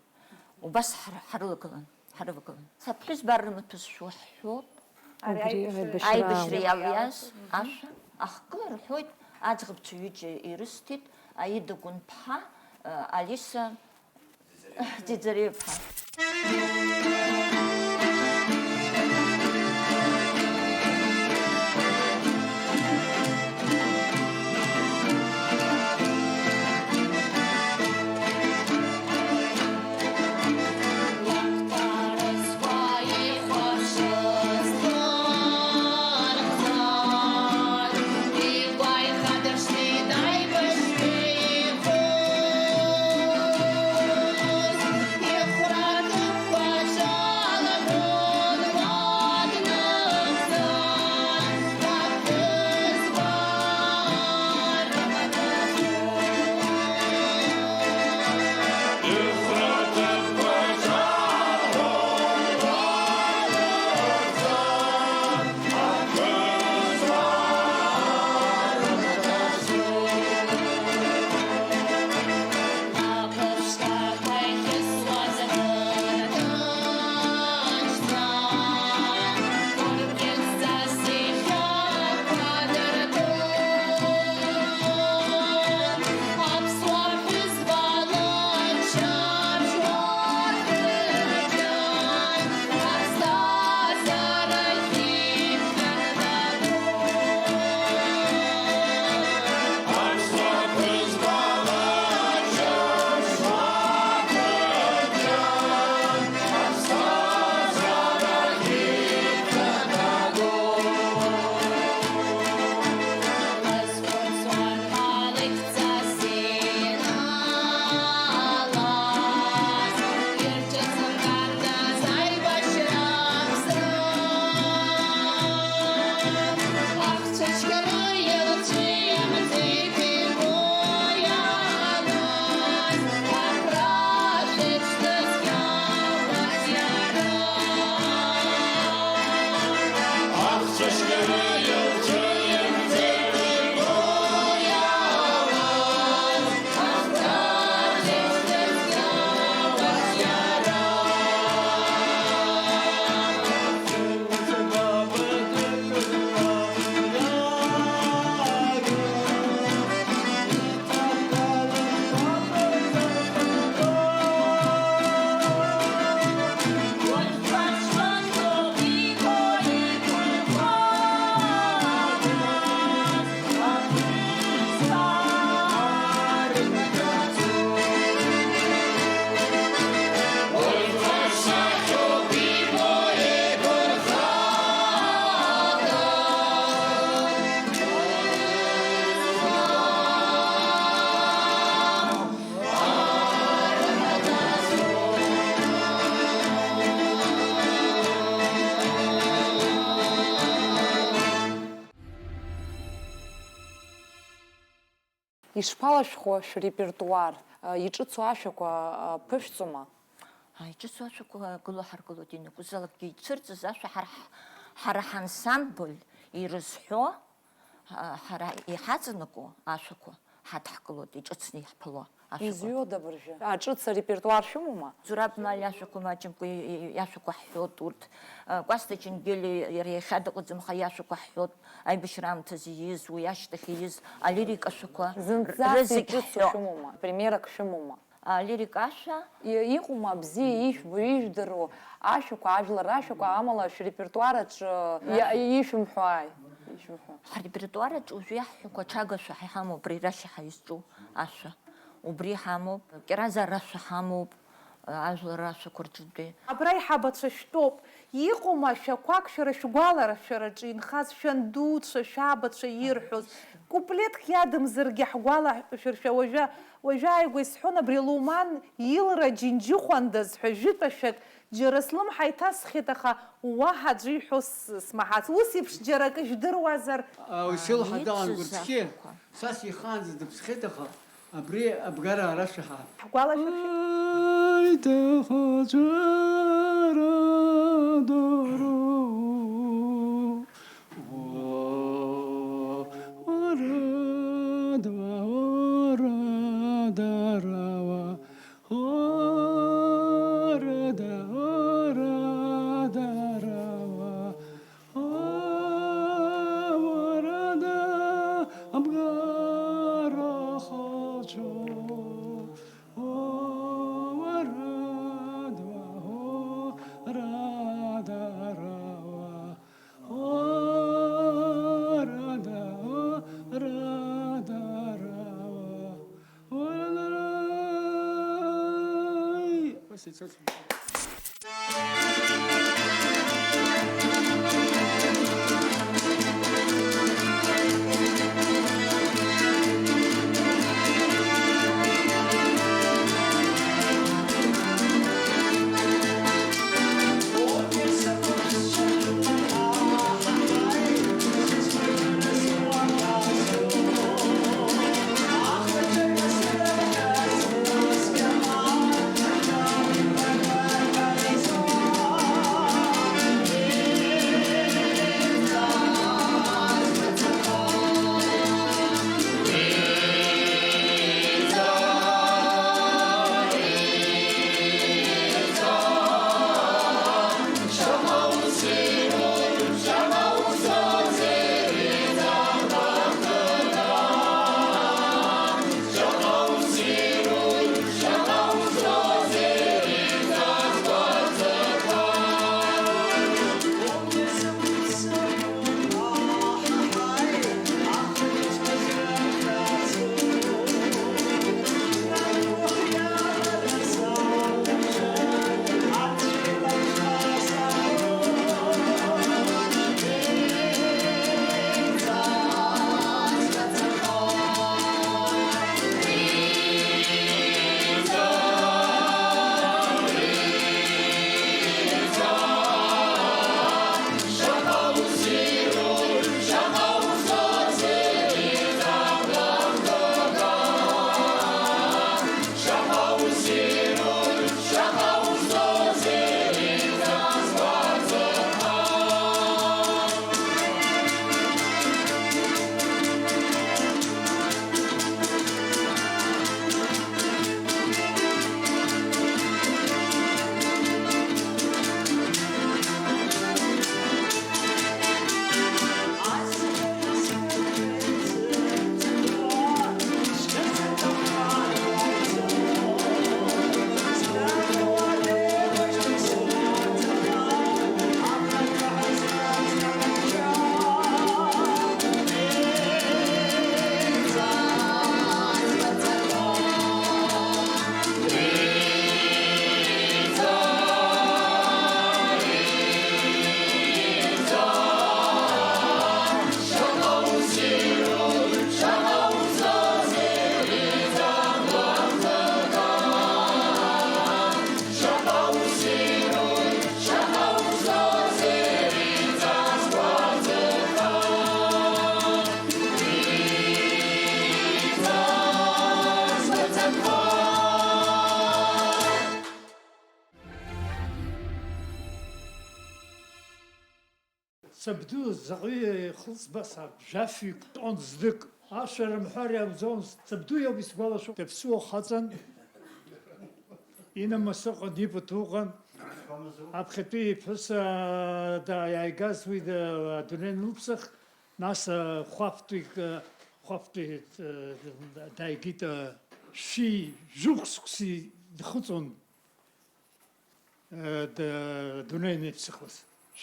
убас ҳар-, ҳарылагылан. Ҳарывагылан. Аԥҳәызба ар рымаҭәа зшәу ҳҳәоит. Ари убри аибашьра аибашьра аибашьра иалиааз. Иалиааз ашәа ахкы рҳәоит, аӡӷабцәа ҩыџьа ирысҭеит, Аида Гәынԥҳа, Алиса Ӡиӡариаԥҳа. Ишԥалашәхәуа шәрепертуар? Иҿыцу ашәақәа ԥышәҵома? Иҿыцу ашәақәа гыло ҳаргылоит, ианакәызаалакгьы ицәырҵыз ашәа ҳара ҳ-, ҳара ҳансамбль ирызҳәо, ҳара иҳаҵанакуа ашәақәа ҳадҳкылоит, иҿыцны иаҳԥыло. Ашәақәа. Изҩуада абыржәы? Аҿыц арепертуар шәымоума? Зураб Мали иашәақәа маҷымкәа и-, и-, иашәақәа ҳҳәоит урҭ. Кәасҭа Ҷангели иара иахьа дыҟаӡам, аха иашәақәа ҳҳәоит. Аибашьра аамҭазы ииз, уи ашьҭахь ииз алирика ашәақәа Зынӡаск рызегь иҿыцу ҳҳәоит. Шәымоума? Примерак шәымоума? Алирика ашәа. И-, иҟоума бзиа ижәбо, ижәдыруа ашәақәа, ажәлар рашәақәа, амала шәрепертуар аҿы иа-, ишәымҳәааи? Ишәымҳәо. Ҳрепертуар аҿы уажәы иаҳҳәақәо аҽагашәа ҳа иҳамоуп, абри рашьа ҳаизҿу ашәа. Убри ҳамоуп, Кьаразаа рашәа ҳамоуп, ажәлар рашәақәа рҿынтәи. Абра аиҳабацәа шәтәоуп. Иҟоума ашәақәак шәара шәгәаларшәараҿы инхаз шәандуцәа, шәабацәа ирҳәоз? Куплетк иадамзаргьы ҳгәалашәыршәа, уажәы, уажәы ааигәа исҳәон абри Луман илра џьынџьыхәандаз ҳәа жәытә ашәак џьара слымҳа иҭасхьеит, аха уаҳа аӡәы иҳәо с-, смаҳац. Ус еиԥш џьара акы жәдыруазар? Исылҳадаан Гәырцхьы, са сихаанӡа дыԥсхьеит, аха абри абгара ара шәаҳа. Ҳгәалашәыршәеит. Сабду заҟаҩы ихылҵба саб, жәафҩык тәон знык. Ашәа рымҳәар иауӡомызт, сабду иоуп исгәалашәо. Даԥсуа хаҵан, инамыс ыҟан, ибаҭо ыҟан. Аԥхьатәи иԥҳәыс, аа, да-, иааигаз уи да-, адунеи анылԥсах, нас, аа, хәафтәик, аа, хәафтәи, аа, дааигеит, аа, шәи жәохә сықәси дхыҵуан. Э, д-, дунеи аныԥсахуаз,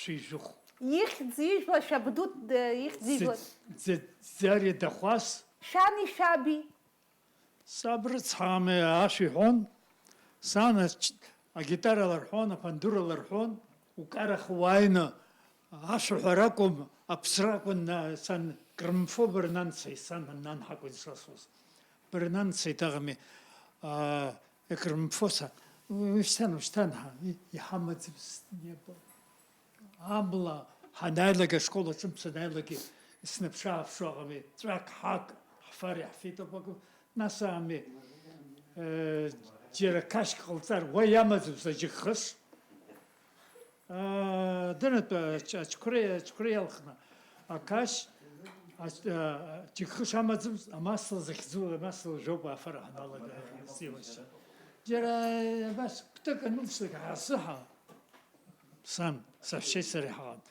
шәи жәохә. Ихьӡ ижәла шәабду, д-, ихьӡ ижәла. Ӡ-, ӡ-, ӡари дахәас. Шәани шәаби. Саб рыцҳами, ашәа иҳәон. Сан ач-, агитара ларҳәон, апандура ларҳәон, укарахуааины, ашәаҳәара акәым, аԥсра акәын, на-, сан крымфо бырнанцеи, сан нан ҳакәын сасуаз. Бырнанцеи даӷами, аа, Егрымфоса, уи шьҭан, ушьҭан ҳа, и-, иҳамаӡам сниабо. Амла ҳанааилак, ашкол аҿынтә санааилак, снаԥшы-ааԥшуа ҟами, ҵәак-ҳак ҳфар иаҳфеит акәакәа, нас ами, э, џьара қашьк ҟалҵар, уа иамаӡам саџьыкхыш. Аа, дынатәа ач-, ачқәреи, ачқәреи иалхны, ақашь, ач-, аа, џьыкхыш амаӡамызт, амасла захьӡу, амасла жәоуп афара ҳаналага, сеибашьцәа. Џьара абас кәтык анылҵлак ҳасыҳа, сан, саҳәшьеи сареи ҳаҟан.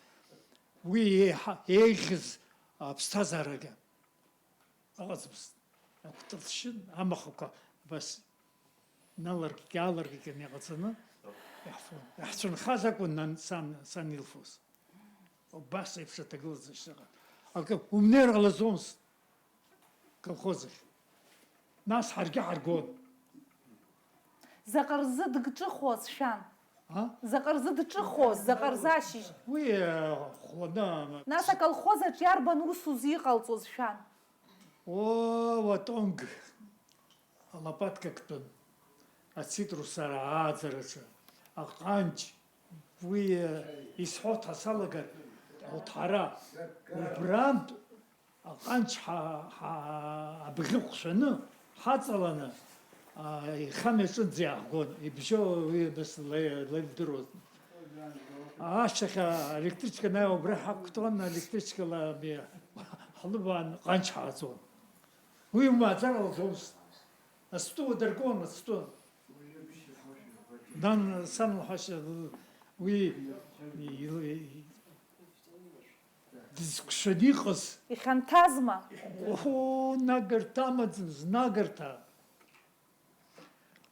Уи еиҳа еиӷьыз аԥсҭазаарагьы. Ыҟаӡамызт. Акәтыл шьын, амахақәа абас наларкк-ааларкк иҟаҵаны иаҳфон. Иаҳцәынхаз акәын нан, сан, сан илфоз. Убас еиԥш аҭагылазаашьа ыҟан. Акы умнеир ҟалаӡомызт колхоз ахь. Нас ҳаргьы ҳаргон. Заҟа рзы дгҿыхоз, шәан? А? Заҟа рзы дҿыхоз, заҟа рзы ашьыжь? Уи, э, хәланы. Нас аколхоз аҿы иарбан усузеи иҟалҵоз, шәан? Оо, уатонг, алопатка ктәын, ацитрус ара ааӡараҿы, аҟанҷ, уи, э, исҳәо ҭасалагар, уҭҳара, убрантә Аҟанҷ ҳа-, ҳа-, абӷьы ҟәшәаны, ҳаҵаланы, а, ихамҩаҿынӡа иааҳгон, ибжьоу уи абас леи-, леилдыруаз. Ашьҭахь аелектричка анааи убра ҳақәтәан, аелектричкала ами ҳлыбаан Ҟанҷ ҳааҵон. Уи умааӡар лӡомызт. Астәы уадыргон, астәы. Дан, сан лҳәашьа, уи, и-, и-, Дызкәшаны иҟаз. Ихьанҭазма? Оо, нагарҭа амаӡамыз, нагарҭа.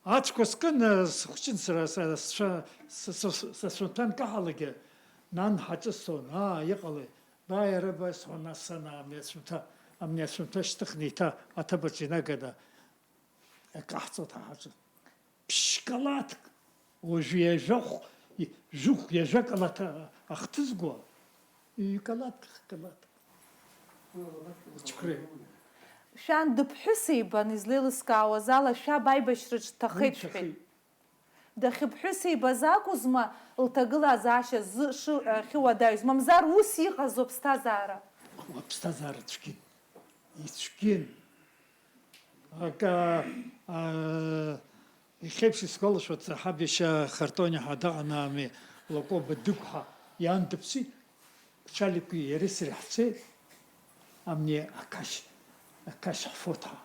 Ацәқәа скын, схәыҷын сара, са, сцәа-, са, са, са сцәынҭәа анкаҳалакгьы, нан ҳаҿысҭон, аа, иҟалеи? Бааи, ара бааи, сҳәон, нас сан амни ацәынҭа, амни ацәынҭа шьҭыхны еиҭа аҭабаҿ инаганы, акаҳҵоит ҳа ҳаҿы. Ԥшь-калаҭк, уажәы ҩажәахә, жәохә ҩажәа калаҭ ахҭызго, ҩ-калаҭк, х-калаҭк. Ачқәреи. Шәан дыԥҳәыс еибан излеилыскаауаз ала, шәаб аибашьраҿ дҭахеит шәҳәеит. Дахьыԥҳәыс еибаз акәызма лҭагылазаашьа зы шы-, ахьыуадаҩыз, мамзар ус иҟазу аԥсҭазаара? Аԥсҭазаара цәгьан, ицәгьан. Ак, а, а, иахьеиԥш исгәалашәоит, ҳаб иашьа Хартониа ҳәа даҟан ами, Лакоба Дыгә ҳәа, иан дыԥсит, Чаликәи иареи сареи ҳцеит, амни ақашь, ақашь ҳфоҭ ҳәа.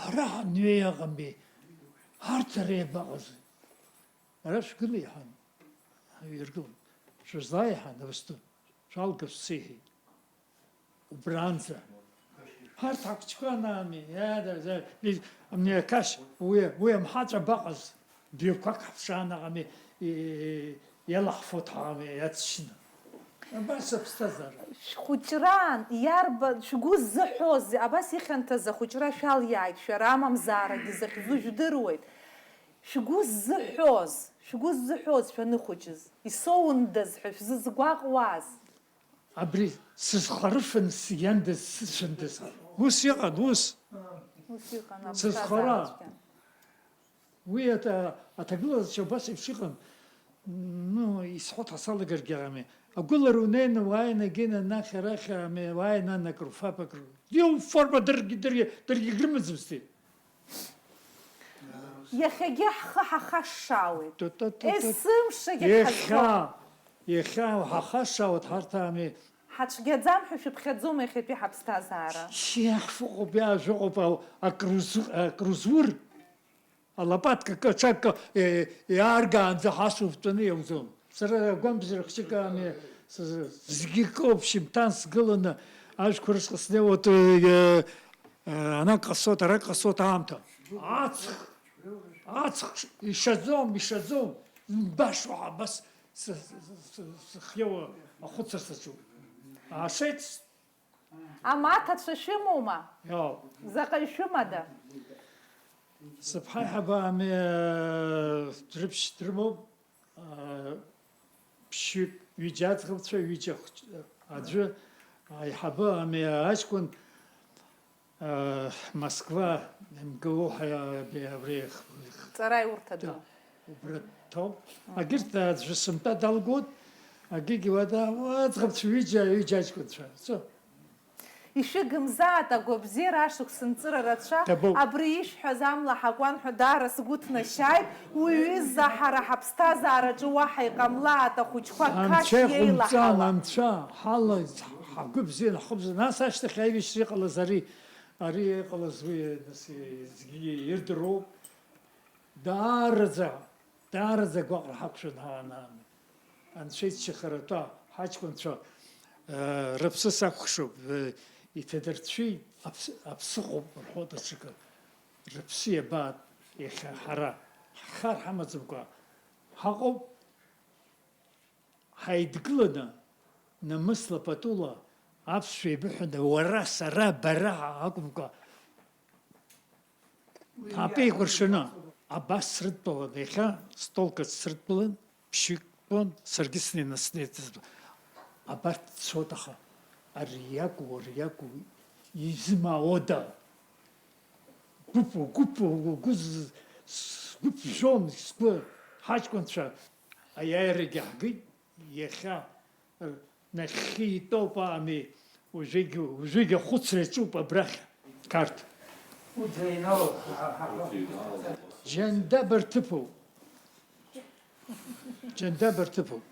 Ара ҳанҩеи аҟами, арҭ ара иабаҟаз? Ара шәгыла иҳан, иргылан, шәызлааи ҳан, абысту, шәалга шәцеиҳәеит. Убранӡа. Ҳарҭ ҳахәыҷқәа анаами, иада, за, из, амни ақашь, уи, уи амҳаҵә абаҟаз, бҩақәак ҳаԥшаан аҟами, и-, иалаҳфоит ҳаами, иацшьны. Абас аԥсҭазаара. Шәхәыҷраан иарбан, шәгәы ззыҳәозеи, абас ихьанҭаз ахәыҷра шәалиааит, шәара амамзаарагьы захьӡу жәдыруеит. Шәгәы ззыҳәоз, шәгәы ззыҳәоз шәаныхәыҷыз, исоундаз ҳәа шәзызгәаҟуаз? Абри сызхарыфан сиандаз, сыцәандаз. Ус иҟан, ус. Ус иҟан, сызхара. Аԥсҭазаара цәгьан. Уи ата-, аҭагылазаашьа убас еиԥш иҟан, ну, исҳәо ҭасалагаргьы ами. Агәылара унеины, уааины, гены, анахь, арахь, ами, уааины, анакру, фаб акру. Иуформа дыргьы, дыргьы, дыргьы грымаӡамызти. Иахьагьы ҳхы ҳахашшаауеит. Та-та-та-та. Есымшагьы иахьа ҳазхоит. Иахьа ҳахашшаауеит ҳарҭ ами. Ҳацәгьаӡам ҳәа шәыԥхьаӡома иахьатәи ҳаԥсҭазаара? Шьиа ҳфыҟоуп, иаажәыҟоуп, ау-, акрузу-, акрузур, алопатка кы-, аҽакы, э, иааргаанӡа ҳасуфтәаны иауӡом. Сара агәамбзиара хәҷык ами, с-, с-, зегьы коуп, шьымҭан сгыланы ажәқәа рышҟа снеиуеит, э, э, ана ҟасоит, ара ҟасоит аамҭа. Аҵх, аҵх ишаӡом, ишаӡом, имбашо абас. Сы-, сы-, сы-, сыхиоу ахәыцра саҿуп. Аашеит. Амаҭацәа шәымоума? Иоуп. Заҟаҩ шәымада? Сыԥҳа аиҳабы ами, дрыԥшь дрымоуп, аа, ԥшьҩык, ҩыџьа аӡӷабцәа, ҩыџьа хәҷ-, аӡәы аиҳабы ами аҷкәын, Москва, МГУ ҳәа абри, абри, Ҵара иурҭада? Да, убра дҭоуп. Егьырҭ аӡәы сынтәа далгоит, агьигь уада, уа, аӡӷабцәа ҩыџьа, ҩыџьа аҷкәынцәа. Ицо. Ишәыгымзааит, агәабзиара ашықәс нҵыра рацәа, Дабоу. Абри ишәҳәаз амла ҳакуан ҳәа даара сгәы ҭнашьааит, уи ҩыза ҳара ҳаԥсҭазаараҿы уаҳа иҟамлааит, ахәыҷқәа Анцәа қашь иҟоумҵан, еилаҳауа. Анцәа, ҳала, ҳгәы бзианы, ҳхы бзианы, нас ашьҭахь аибашьра иҟалаз ари, Ари иҟалаз уи, нас, зегьы ирдыруоуп. Даараӡа, даараӡа агәаҟра ҳақәшәан ҳаанааны. Анцәа иччахаратәа ҳаҷкәынцәа, э, рыԥсы сакәхшоуп, э, иҭадырцәеит, аԥс-, аԥсыхәоуп рҳәо даҽакы. Рыԥсы иабаат, иахьа ҳара ҳхар ҳамаӡамкәа ҳаҟоуп. Ҳаидгыланы, намысла патула аԥсшәа еибыҳәаны, уара, сара, бара акәымкәа, ҭаапеи икәыршаны абас срыдтәалан, иахьа столк аҿы срыдтәалан, ԥшьҩык тәон, саргьы снеины снеит. Абарҭ цоит, аха ари иакәу, ари иакәу, изымаауада? Гәыԥу, гәыԥу, угәы з-, сгәы ԥжәон, сгәы, ҳаҷкәынцәа аиааирагьы ҳгеит, иахьа, р-, нахьхьи итәоуп, аами, уажәыгь, уажәыгь ахәыцра иаҿуп абрахь, Қарҭ. Џьандаб рҭыԥуп. Џьандаб рҭыԥуп.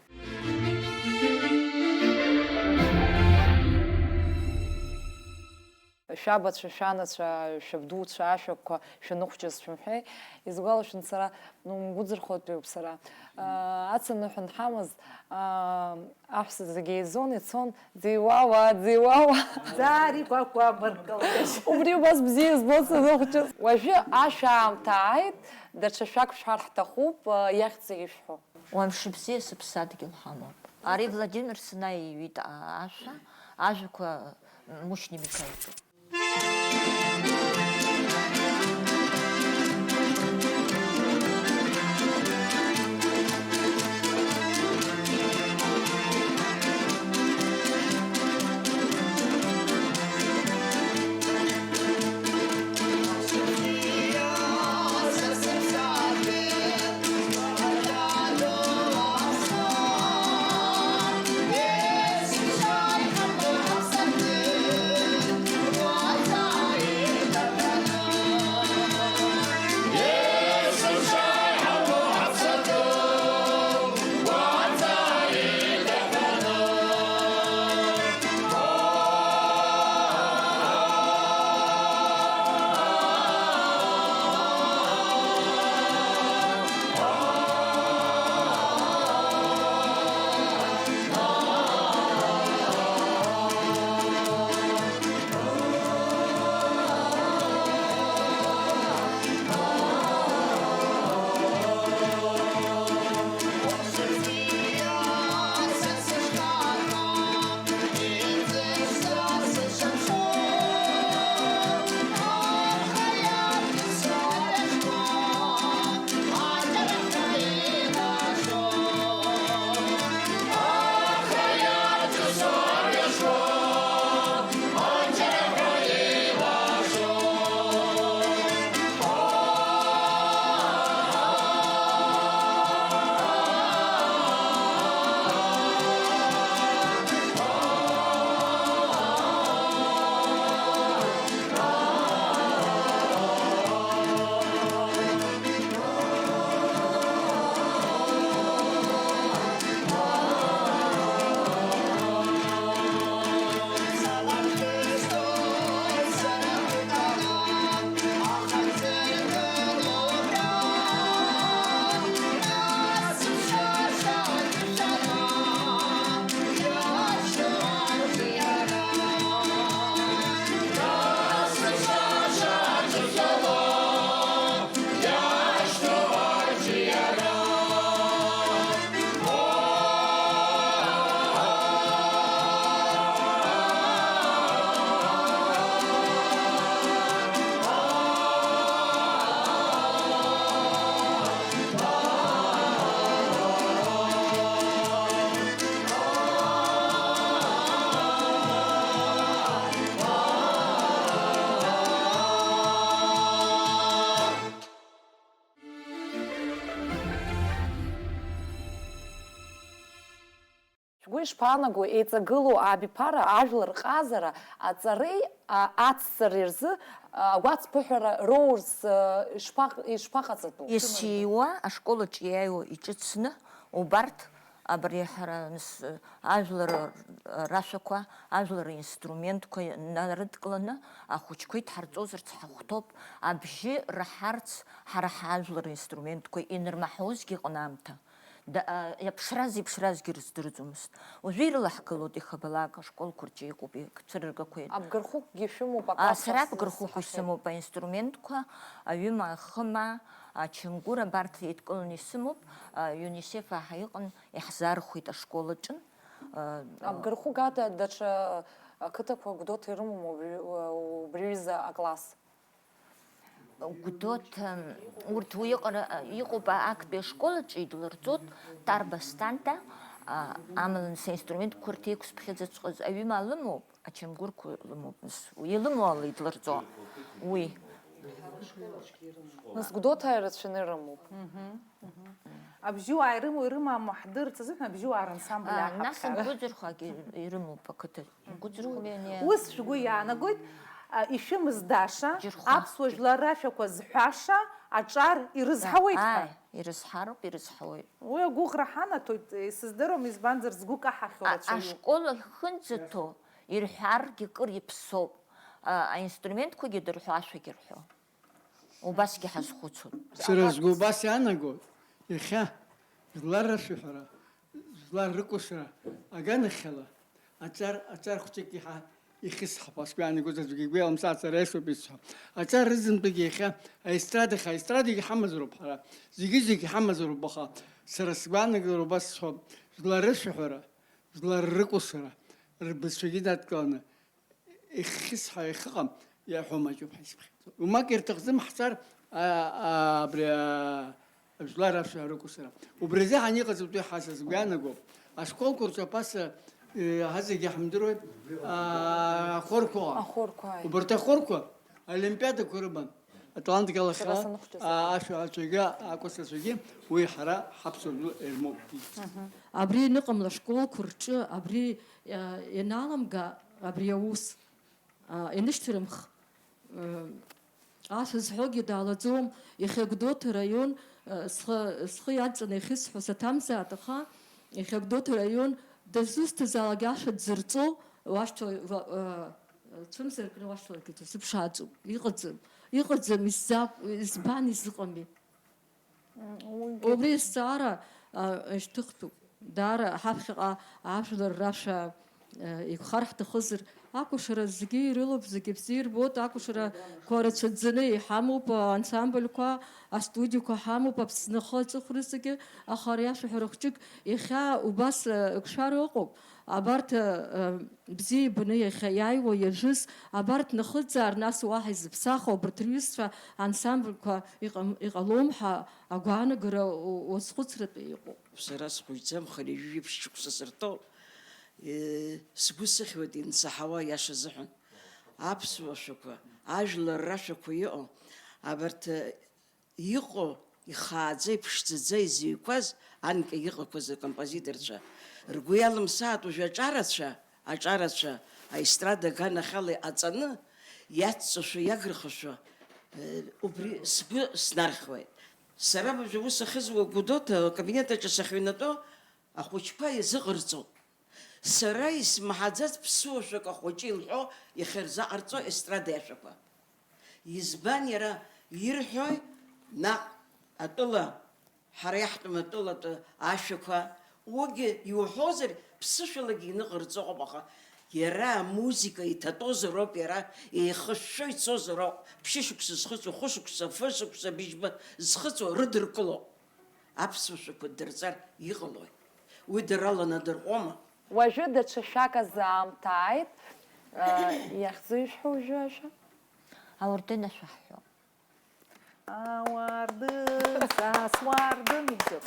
Шәабацәа, шәанацәа, шәабдуцәа ашәақәа шәаныхәҷыз шәымҳәеи, исгәалашәон сара, ну, мгәыӡырхотәиуп сара. Аа, ацаныҳәа анҳамаз, аа, аҳәса зегьы еизон, ицон, ӡиуауа, ӡиуауа. Ӡари кәакәа мыркылкашь. Убри убас бзиа избон саныхәҷыз. Уажәы ашә аамҭа ааит, даҽа шәак шәҳәар ҳҭахуп, аа, иахьӡ ишәҳәо. Уамшыбзиа сыԥсадгьыл ҳамоуп. Ари Владимир Синаиа иҩит а-, ашәа, ажәақәа Мушьни Миқаиҭ. Уи шԥаанаго, еиҵагылоу абиԥара ажәлар рҟазара аҵареи, а, ацҵареи рзы, а, агәацԥыҳәара роурц, а, ишԥаҟ-, ишԥаҟаҵатәу? Исиуа ашкол аҿы иааиуа иҿыцны убарҭ абри ҳара нас, ажәлар рашәақәа, ажәлар ринструментқәа нарыдкыланы ахәыҷқәа идҳарҵозарц ҳахәҭоуп, абжьы раҳарц ҳара ҳажәлар ринструментқәа инырмаҳозгьы ыҟан аамҭа. Да, а, иаԥшраз, иԥшразгьы рыздырӡомызт. Уажәы ирылаҳгылоит ихабалак, ашколқәа рҿы иҟоуп, ицәырыргақәеит. Абгырхәыкгьы шәымоуп, а, аклассқәа сара абгырхәык рзы исымоуп, аинструментқәа, аҩымаа, ахымаа, ачамгәыр абарҭ еидкыланы исымоуп, а, ЮНИСЕФ аҳа иҟан, иаҳзаархәеит ашкол аҿы. А, Абгырхәык ада даҽа ақыҭақәа Гәдоуҭа ирымоума убри, убри аҩыза акласс? Гәдоуҭа, урҭ уи иҟара, иҟоуп, а, актәи ашкол аҿы идәылырҵоит, Тарба Станта, а, амала нас аинструментқәа рҭеиқәсԥхьаӡаҵәҟьаз аҩымаа лымоуп, ачамгәырқәа лымоуп, нас, илымоу ала идәылырҵо уи. Нас Гәдоуҭа ирацәаны ирымоуп. Абжьуаа ирымоу, ирымаму ҳдырц азыҳәан абжьуаа рансамбль А, нас ааҳаԥхьа. Гәыӡырхәагьы ирымоуп ақыҭа. Гәыӡырхәагьы ани- Ус шәгәы иаанагоит, а, ишәымаз Даша, Џьырхәа. Аԥсуа жәлар рашәақәа зҳәаша аҿар ирызҳауеит ҳәа. Ааи, ирызҳароуп, ирызҳауеит. Уи агәыӷра ҳанаҭоит, исыздыруам, избанзар, згәы каҳахьоу А, рацәаҩуп. Ашкол ахьынӡаҭоу ирҳәаргьы кыр иԥсоуп. А, аинструментқәагьы дырҳәо, ашәагьы рҳәо. Убасгьы ҳазхәыцуан. Сара сгәы убас иаанагоит, иахьа жәлар рашәаҳәара, жәлар рыкәашара аганахьала, аҿар, аҿар хәҷык иҳа-, ихьысҳап, ас гәы иаанагоит, аӡәгьы игәы иалымсааит, сара аиашоуп исҳәо. Аҿар рызынтәыгьы иахьа аестрадахь, аестрадагьы ҳамазароуп ҳара, зегьы-зегьы ҳамазароуп, аха сара сгәаанагара убас сҳәоит, жәлар рышәаҳәара, жәлар рыкәашара, рбызшәагьы дадкыланы, ихьысҳәа иахьыҟам, иаҳәо маҷуп ҳәа исыԥхьаӡо. Умак ирҭахӡам ҳцар, а, а, абри, а, жәлар рашәа рыкәшара. Убри азы ҳаниҟаҵатәи ҳа са сгәы иаанагоуп. Ашколқәа рҿы аԥаса, э, ҳазегьы ҳамдыруеит, а, ахорқәа. Ахорқәа, ааи. Убарҭ ахорқәа олимпиадақәа рыман. Атлантика алахьала, Сара саныхәҷыз. А, ашәаҳәацәагьы, акәасацәагьы, уи ҳара ҳаԥсуа жәлар ирмоуп. Абри аныҟамла ашколқәа рҿы, абри, а, ианаламга, абри аус, а, ианышьҭарымх, м, ашәа зҳәогьы даалаӡом, иахьа Гәдоуҭа араион, а, схы, схы иадҵаны иахьысҳәо саҭамзаат, аха иахьа Гәдоуҭа араион дызусҭазаалак ашәа дзырҵо, уашьҭоу, ва-, а, цәымзаркны уашьҭаларгьы дазыԥшааӡом. Иҟаӡам, иҟаӡам, иззакә-, избан изыҟами? М, уигьы. Убри азҵаара, а, шьҭыхтәуп. Даара ҳаԥхьаҟа ажәлар рашәа, а, еиқәхар ҳҭахызар, акәашара зегьы ирылоуп, зегьы бзиа ирбоит, акәашарақәа рацәаӡаны иҳамоуп, ансамбльқәа, астудиақәа ҳамоуп, Аԥсны ахы аҵыхәра зегьы, аха ари ашәаҳәара хәҷык иахьа убас, а, еиқәшәар ыҟоуп. Абарҭ, а, а, бзиа ибаны иахьа иааиуа, иажәыз, абарҭ нахыҵзаар, нас уаҳа изыԥсахуа, абарҭ рҩызцәа ансамбльқәа иҟам-, иҟалом ҳәа агәаанагара у-, уазхәыцратәы иҟоуп. Сара схәыҷӡам, хынҩажәи жәиԥшь шықәса сырҭоуп. Е, сгәы сыхьуеит иансаҳауа, иаша азыҳәан. Аԥсуа шәақәа, ажәлар рашәақәа иҟоу, абарҭ, Иҟоу, ихааӡа, иԥшӡаӡа изыҩқәаз анкьа иҟақәаз ркомпозиторцәа ргәы иалымсааит уажәы аҿарацәа, аҿарацәа аестрада аганахьала иҟаҵаны иацҵошәа, иагырхашәа, э, убри сгәы снархьуеит. Сара уажәы аус ахьызуа Гәдоуҭа акабинет аҿы сахьыҩнатәо ахәыҷқәа иазыҟарҵон. Сара исмаҳаӡац ԥсуа шәак ахәыҷы илҳәо иахьырзаҟарҵо естрадеи ашәақәа. Избан иара ирҳәои, наҟ атәыла, ҳара иаҳтәым атәылатәы ашәақәа, уигьы иуҳәозар, ԥсышәалагьы иныҟарҵо ыҟоуп, аха иара амузыка иҭатәозароуп, иара еихышәшәо ицозароуп, ԥшьышықәса зхыҵуа, хәышықәса, фышықәса, быжьба зхыҵуа рыдыркыло. Аԥсуа шәақәа дырҵар иҟалои? Уи дара ланадырҟәома? Уажәы даҽа шәак азы аамҭа ааит. Иахьӡу ишәҳәо уажәы ашәа? Ауардын ашәа ҳҳәо. Ауардын, са суардын, ибжьоуп.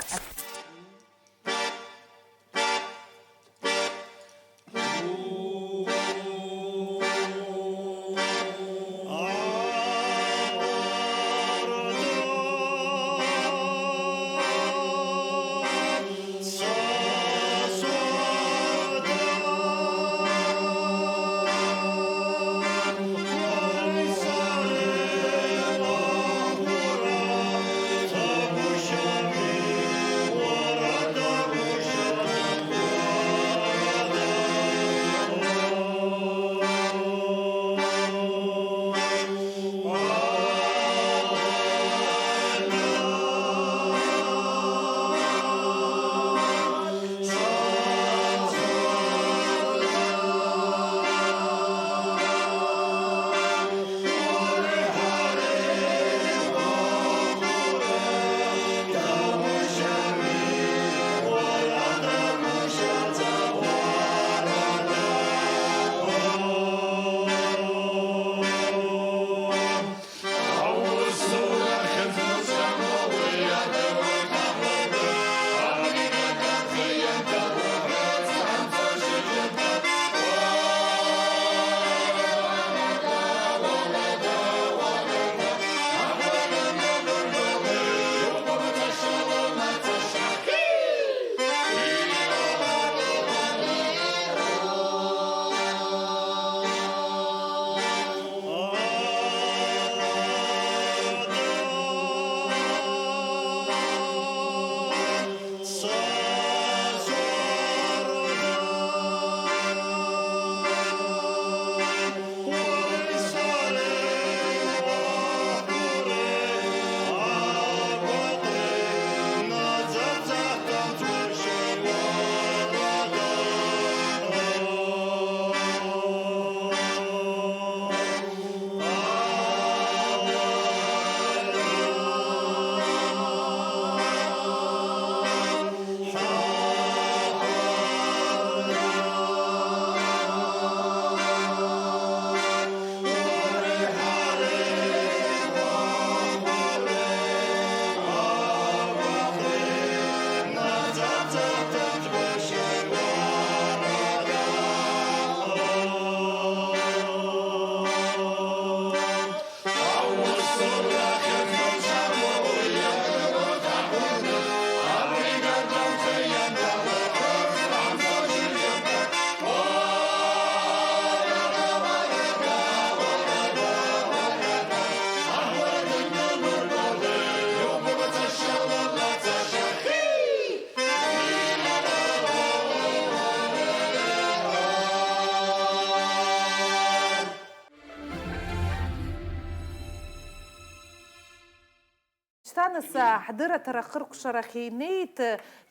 Нас, ҳдырраҭара ахыркәшарахь инеит,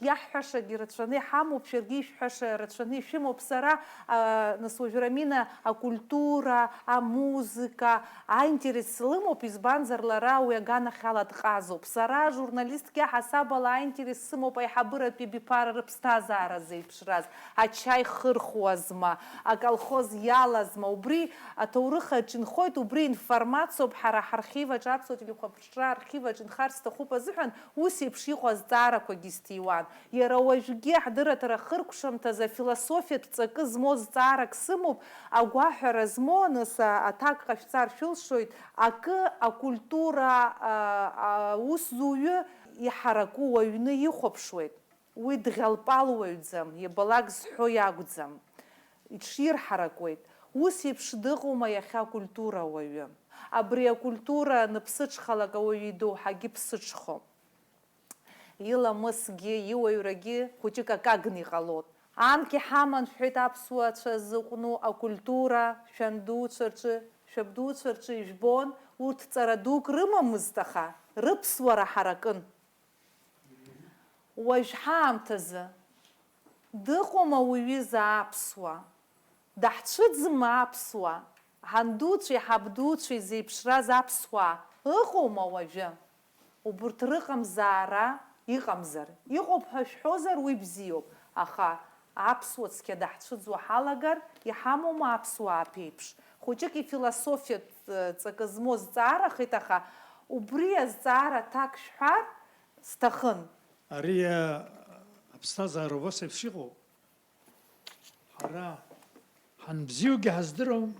иаҳҳәашагьы рацәаны иҳамоуп, шәаргьы ишәҳәаша рацәаны ишәымоуп. Сара, нас уажә Рамина акультура, амузыка аинтерес лымоуп, избанзар лара уи аганахьала дҟазоуп. Сара журналистк иаҳасаб ала аинтерес сымоуп аиҳабыратәи абиԥара рыԥсҭазаара зеиԥшраз, ачаи хырхуазма, аколхоз иалазма, убри аҭоурых аҿы инхоит, убри информациоуп, ҳара ҳархив аҿы, аԥсуа телехәаԥшра архив аҿы инхар сҭахуп азыҳәан, ус еиԥш иҟоу азҵаарақәагьы сҭиуан. Иара уажәгьы ҳдырраҭара хыркәшамҭазы афилософиатә ҵакы змоу зҵаарак сымоуп, агәаҳәара змоу, нас, а, аҭак ҟашәҵар шәылшоит, акы акультура, а, аусзуҩы иҳараку уаҩны ихәаԥшуеит. Уи дӷьалпалуаҩӡам, иабалак зҳәо иакәӡам. Иҽирҳаракуеит. Ус еиԥш дыҟоума иахьа акультура ауаҩы? Абри акультура аныԥсыҽхалак ауаҩы идоуҳагьы ԥсыҽхом. Иламысгьы, иуаҩрагьы хәыҷык акагны иҟалоит. Анкьа иҳаман, шәҳәеит, аԥсуацәа зыҟәну акультура, шәандуцәа рҿы, шәабдуцәа рҿы ижәбон, урҭ ҵара дук рымамызт, аха рыԥсуара ҳаракын. Уажә ҳаамҭазы дыҟоума уи ҩыза аԥсуа? Даҳцәыӡма аԥсуа? Ҳандуцәеи ҳабдуцәеи зеиԥшраз аԥсуаа ыҟоума уажәы? Убурҭ рыҟамзаара иҟамзар, иҟоуп ҳәа шәҳәозар, уи бзиоуп, аха аԥсуа цқьа даҳцәыӡуа ҳалагар, иҳамоума аԥсуаа аԥеиԥш? Хәыҷык ифилософиатә, э, ҵакы змоу зҵаарахеит, аха убри азҵаара аҭак шәҳәар сҭахын. Ари, э, аԥсҭазаара убас еиԥш иҟоуп. Ҳара ҳанбзиоугьы ҳаздыруам,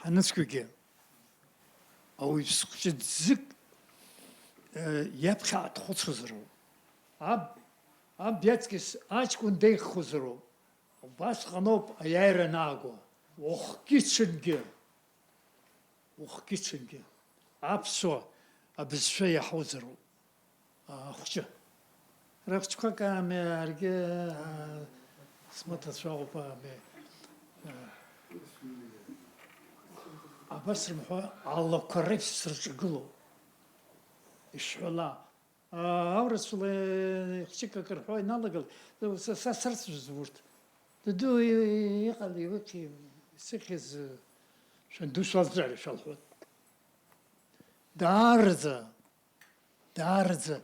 ҳаныцәгьоугьы. Ауаҩԥсы хәҷы ӡык, э, иаԥхьаҟа дхәыцуазароуп. Аб, аб иаҵкыс аҷкәын деиӷьхозароуп. Убасҟаноуп аиааира анааго. Ухгьы-ҽынгьы, ухгьы-ҽынгьы аԥсуа абызшәа иаҳауазароуп. Ахәҷы. Рыхәҷқәак аами, аргьы, аа, смаҭацәа ыҟоуп аами. Абас рымҳәо, алақәа реиԥш сырҿагылоуп. Ишҳәала, аа, аурысшәала хәҷык акы рҳәо иналагалак, са, са сарцәажәоз урҭ. Даду, и-, иҟали, уки, исыхьыз, шәанду шәалҵәари шәалҳәоит. Даараӡа, даараӡа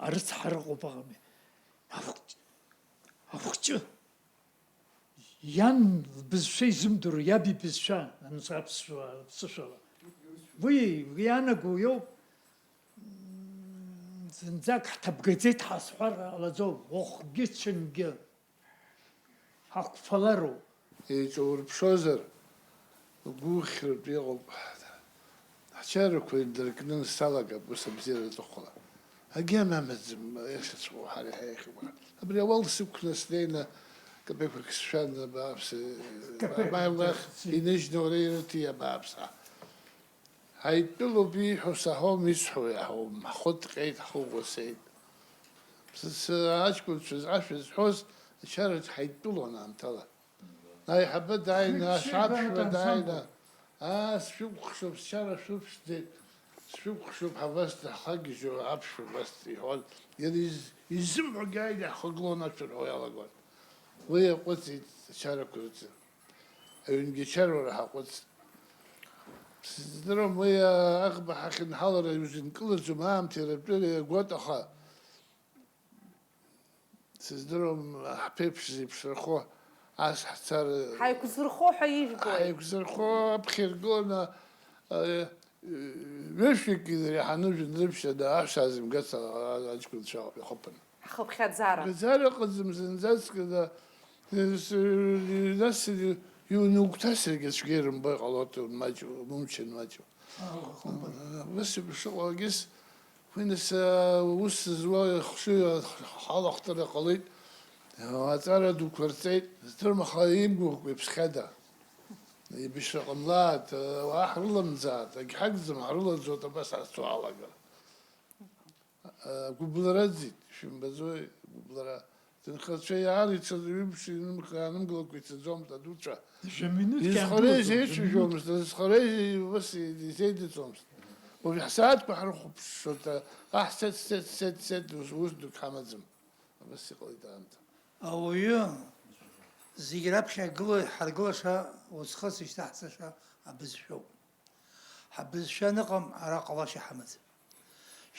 арыцҳара ыҟоуп аҟами. Ахәҷ-, ахәҷы. Иан лбызшәа изымдыруа, иаб ибызшәа, анцәа аԥсшәа, аԥсышәала. Уи, уи иаанаго иоуп, м, зынӡак ҳҭабгаӡеит ҳазҳәар ҟалаӡом, уахгьы-ҽынгьы ҳақәԥалароуп. Еиҿаурԥшозар, гәыхьрантә иҟоуп. Ҳчарақәа инаркны салагап, ус абзиара аҵыхәала. Агьама амаӡам, иахьацәҟәу ҳара иҳаихьоуп. Абри ауал сықәкны снеины, капеқәак сшәан, абааԥсы, Капеқәак абааилах сшәан. Иныжьны уара ирыҭи, абааԥсы. Ҳаидтәылоуп, ииҳәо саҳауам, исҳәо иаҳауам, ҳхәы ҭҟьеит, ҳхы ӷәӷәа сеит. Сы-, сы-, аҷкәынцәа ашәа зҳәоз ачараҿ ҳаидтәылон аамҭала. Аиҳабы дааины, Зегь ашә аԥшәма ансамбль. Дааины, аа, сшәыкәхшоуп, счара шәыԥшӡеит, сшәыкәхшоуп, ҳабас даҳхагьежьуа аԥшәма абас иҳәон. Иара из-, изымҳәогьы ааины иаҳхагылон, ашәа рҳәо иалагон. Уи иаҟәыҵит ачарақәа рҿы. Аҩнгьы ачаруара ҳаҟәыҵт. Сыздыруам, уи аӷба ҳахьынҳалара узынкылаӡом, аамҭа иара атәы иагоит, аха сыздыруам, ҳԥеиԥш зеиԥшрахо ас ҳцар. Ҳаиқәзырхо ҳәа ижәбои? Ҳаиқәзырхо аԥхьа иргыланы, а, ҩышәҩык иреиҳаны жәынрыԥшьада аҳәса азымгац а-, а-, аҷкәынцәа иахыԥан. Ҳхыԥхьаӡара. Гаӡара ыҟаӡам зынӡаскгьы, да, с-, нас иунугәҭасыргьы цәгьа ирымбо иҟалоит, маҷу, умчын маҷу. Ус еиԥш ыҟоугьы, уи нас, а, ус зуа ихшыҩ халахтара ҟалеит, аҵара дуқәа рҵеит, здырам, аха имгәаӷьуа иԥсхьада. Еибашьра ҟамлааит, ауаа ҳрыламӡааит, агьҳагӡам, ҳрылаӡоит, абас ҳазцо ҳалагар. Гәыблра ыӡит, шәымбаӡои, гәыблра. Зынхацәа иаара ицаз ҩымш инымх-, иаанымгылакәа ицаӡомызт адуцәа. Жәа минуҭк изхареи иаандәылҵуан, изеицәажәомызт, изхареи ус изеидыҵуамызт. Уажә ҳсааҭқәа ҳрыхәаԥшуеит, аҳ сет, сет, сет, сет, ус, ус дук ҳамаӡам. Абас иҟалеит аамҭа. Ауаҩы зегь раԥхьа агыла-, ҳаргылаша, уцхырс ишьҭаҳҵаша абызшәоуп. Ҳабызшәа аныҟам, ара ҟалашьа ҳамаӡам.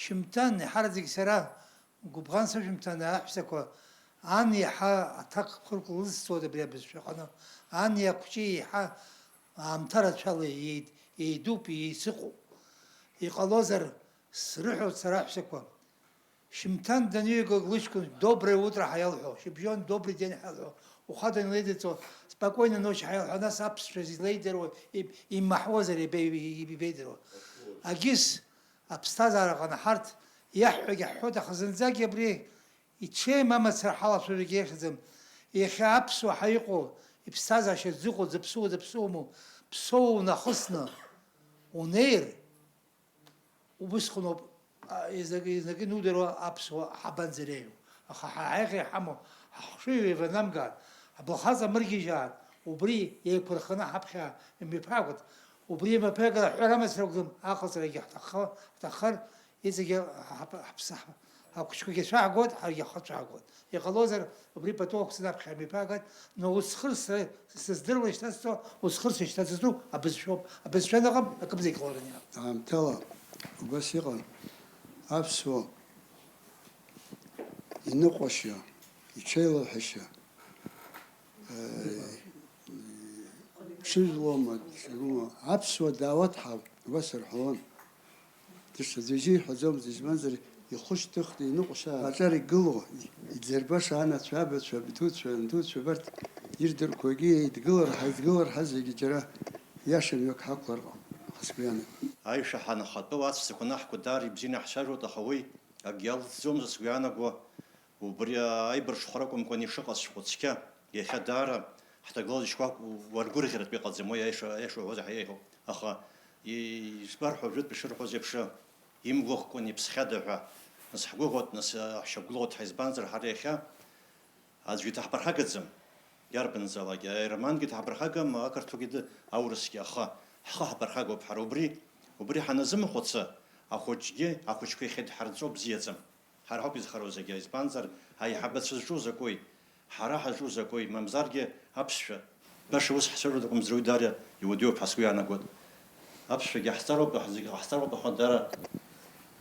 Шьымҭан, иҳараӡак сара, гәыбӷан сышәымҭан аҳәсақәа, ан иаҳа аҭакԥхықәра лызҵуан абри абызшәаҟны, ан иакәҷы еиҳа аамҭа рацәала иеит, еидуп, еицыҟоуп. Иҟалозар, срыҳәоит сара аҳәсақәа. Шьымҭан даныҩеигалак лыҷкәын доброе утро ҳаиалҳәо, шьыбжьон добрый день ҳаиалҳәо, ухада инлеидыҵуа спокойной ночи ҳаиалҳәо, нас аԥсшәа излеидыруа иб-, имаҳуазар ибеи-, ибеидыруа. Агьыс аԥсҭазаараҟны ҳарҭ иаҳҳәогьы ҳҳәоит, аха зынӡагьы абри иҽеим амацара ҳалацәажәогьы иахьӡам. Иахьа аԥсуа ҳаиҟоу, иԥсҭазаашьа дзыҟоу, дзыԥсуоу, дзыԥсуаму, ԥсоу унахысны унеир, Убысҟаноуп, а, еснагь, еснагь инудыруа аԥсуа ҳабанӡареиу. Аха ҳара ҳаиӷьра иҳамоу, ҳахшыҩ еиванамгааит, ҳблахаҵ амыргьежьааит, убри еиқәырханы ҳаԥхьа имҩаԥаагоит. Убри имҩаԥаагара ҳәара мацара акәӡам, аҟаҵарагьы ҳҭахха-, ҳҭаххар, иҵегьы ҳаԥ-, ҳаԥсы-, ҳа-, ҳахәыҷқәагьы цәаҳгоит, ҳаргьы ҳхы цәаҳгоит. Иҟалозар, убри пату ақәҵаны аԥхьа имҩаԥаагааит, но уцхырс сыздыруа ишьҭасҵо, уцхырс ишьҭасҵо абызшәоуп. Абызшәа аныҟам, акымзарак ҟалараны иҟам. Аамҭала убас иҟан аԥсуа иныҟәашьа, иҽеилаҳәашьа, ҽыжәлома, ҽыжәлома, аԥсуа даауеит ҳәа убас рҳәон. Даҽаӡәы иҳәаӡомызт, избанзар, ихәышьҭыхны иныҟәашьа аҿар игылоу, иӡырбаша анацәа, абацәа, абдуцәа, андуцәа, абарҭ ирдырқәогьы еидгылар, ҳаидгылар, ҳа зегьы џьара иаша мҩак ҳақәлар ҟалап, ҳа сгәы иаанагоит. Аишәа ҳанахатәоу аҵәцақәа анаҳкуа даара ибзианы иаҳцәажәоит, аха уи акгьы алҵӡом, сгәы иаанаго, убри аибарҽхәара акәымкәан ишыҟаз шәҟәы цқьа, иахьа даара ҳҭагылазаашьақәа уаргәырӷьаратәы иҟаӡам, уи аиша, аиаша уҳәозар ҳәа иеиӷьуп. Аха, и-, избар ҳәа уажәытә ишырҳәоз еиԥш, имгәыӷкәан иԥсхьада ҳәа, нас ҳгәыӷуеит, нас, а, ҳшьақәгылоит ҳәа, избанзар, ҳара иахьа аӡәгьы дҳаԥырхагаӡам, иарбанзаалак, аермангьы дҳаԥырхагам, ақырҭуагьы ды-, аурысгьы, аха ҳхы ҳаԥырхагоуп ҳара убри, убри ҳаназымхәыца, ахәыҷгьы, ахәыҷқәа иахьа дҳарҵо бзиаӡам. Ҳара ҳауп изхароу зегьы, избанзар, аиҳабацәа зҿу закәи? Ҳара ҳазҿу закәи? Мамзаргьы аԥсшәа. Баша ус ҳцәажәо дакәымзар, уи даара иуадаҩуп ҳәа сгәы иаанагоит. Аԥсшәагьы ҳҵароуп, зегьы ҟаҳҵароуп, аха даара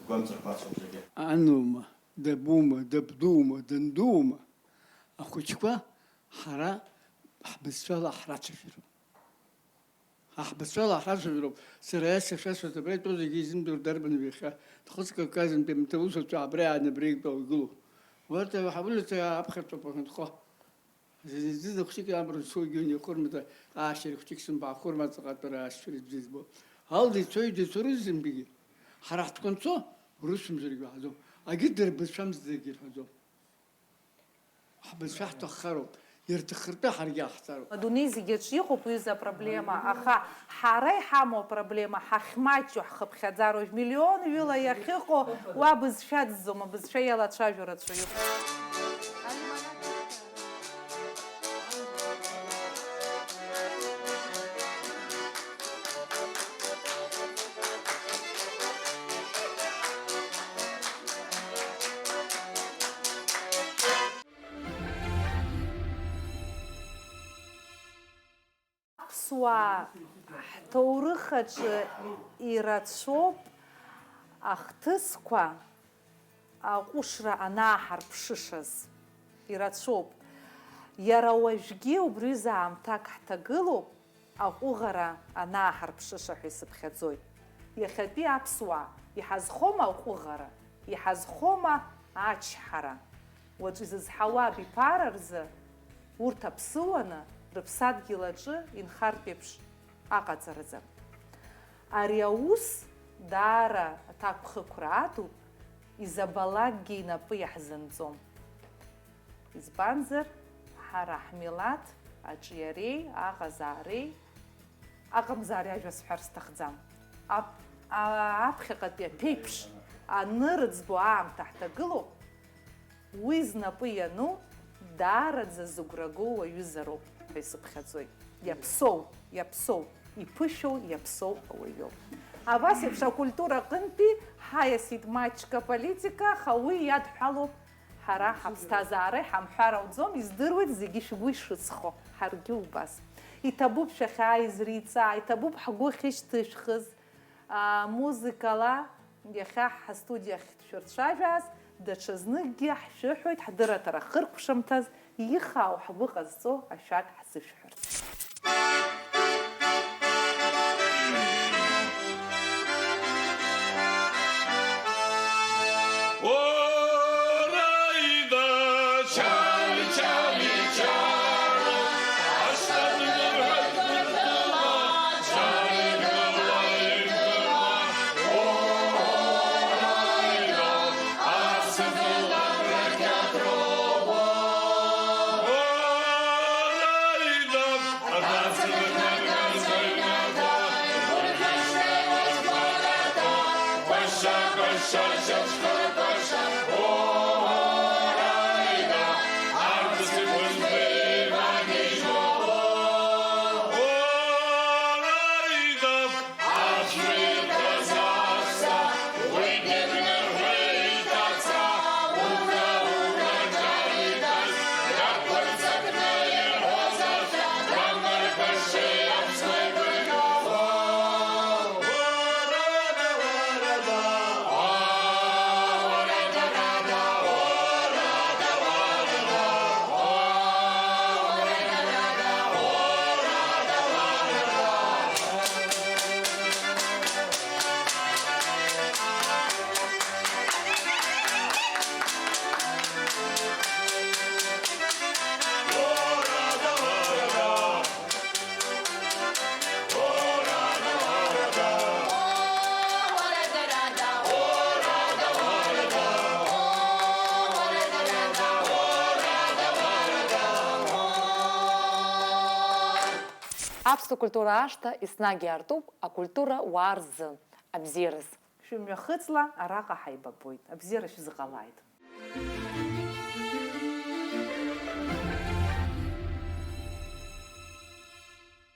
гәамҵрақәа ацуп зегьы. Анума, дабума, дабдуума, дандуума, ахәыҷқәа ҳара ҳбызшәала ҳрацәажәароуп. Ҳа ҳбызшәала ҳрацәажәароуп. Сара иашьцәа шәасҳәоит, абра итәоу зегьы изымдыруа дарбану иахьа? Дхыҵ Кавказынтәи амаҭәа усуцәа абра иааны абра итәоу игылоу. Урҭ ҳаулица аԥхьатәоуп ахьынхо. Зынзызы хәҷык амра зцугьы ихәырмаҵа, аашьара хәҷык сымбаахәырмаҵаҟа атәара аашьцәа рыбжьы збо. Алда ицоит, ицо рызынтәигьы. Ҳара ҳҭҟәанцо урысымзаргьы ҳаӡом. Агьы дырбызшәамзаргьы рҳәаӡом. Ҳбызшәа ҳҭаххароуп, ирҭаххартәы ҳаргьы иаҳҵароуп. Адунеи зегьы аҿы иҟоуп уи изы апроблема, аха ҳара иҳамоу апроблема ҳахьмаҷу ҳхыԥхьаӡароуп, миллион ҩыла иахьыҟоу уа бызшәа аӡӡом, абызшәа иалацәажәо рацәаҩуп. Аԥсуаа ҳҭоурых аҿы ирацәоуп ахҭысқәа аҟәышра анааҳарԥшышаз. Ирацәоуп. Иара уажәгьы убриазы аамҭак ҳҭагылоуп, аҟәыӷара анааҳарԥшыша ҳәа исыԥхьаӡоит. Иахьатәи аԥсуаа иҳазхома аҟәыӷара, иҳазхома ачҳара? Уаҵәы изызҳауа абиԥара рзы урҭ аԥсыуаны рыԥсадгьыл аҿы инхартә еиԥш аҟаҵараӡам. Ари аус даара аҭакԥхықәра адуп, изабалакгьы инапы иаҳзынҵом. Избанзар, ҳара ҳмилаҭ аҿиареи аҟазаареи, аҟамзаареи ажәа сҳәар сҭахӡам. Ап-, а-, аԥхьаҟатәи аԥеиԥш анырыӡбо аамҭа ҳҭагылоуп, уи знапы иану даараӡа зыгәра гоу уаҩызароуп ҳәа исыԥхьаӡоит. Иаԥсоу, иаԥсоу, иԥышәоу иаԥсоу ауаҩоуп. Абас еиԥш акультура аҟынтәи ҳаиасит маҷк аполитика, аха уи иадҳәалоуп ҳара ҳаԥсҭазаара, иҳамҳәар ауӡом, издыруеит зегьы шәгәы ишыҵхо, ҳаргьы убас. Иҭабуп шәахьааиз реиҵаа, иҭабуп ҳгәы ахьышьҭышәхыз, аа, музыкала иахьа ҳастудиахь дшәырцәажәааз, даҽазныкгьы ҳшәыҳәоит ҳдырраҭара хыркәшамҭаз ихаау ҳгәы ҟазҵо ашәак ҳзышәҳәарц. Аԥсуа культура ашҭа еснагь иаартуп акультура уаа рзы. Абзиараз! Шәымҩахыҵла, араҟа ҳаибабоит. Абзиара шәзыҟалааит!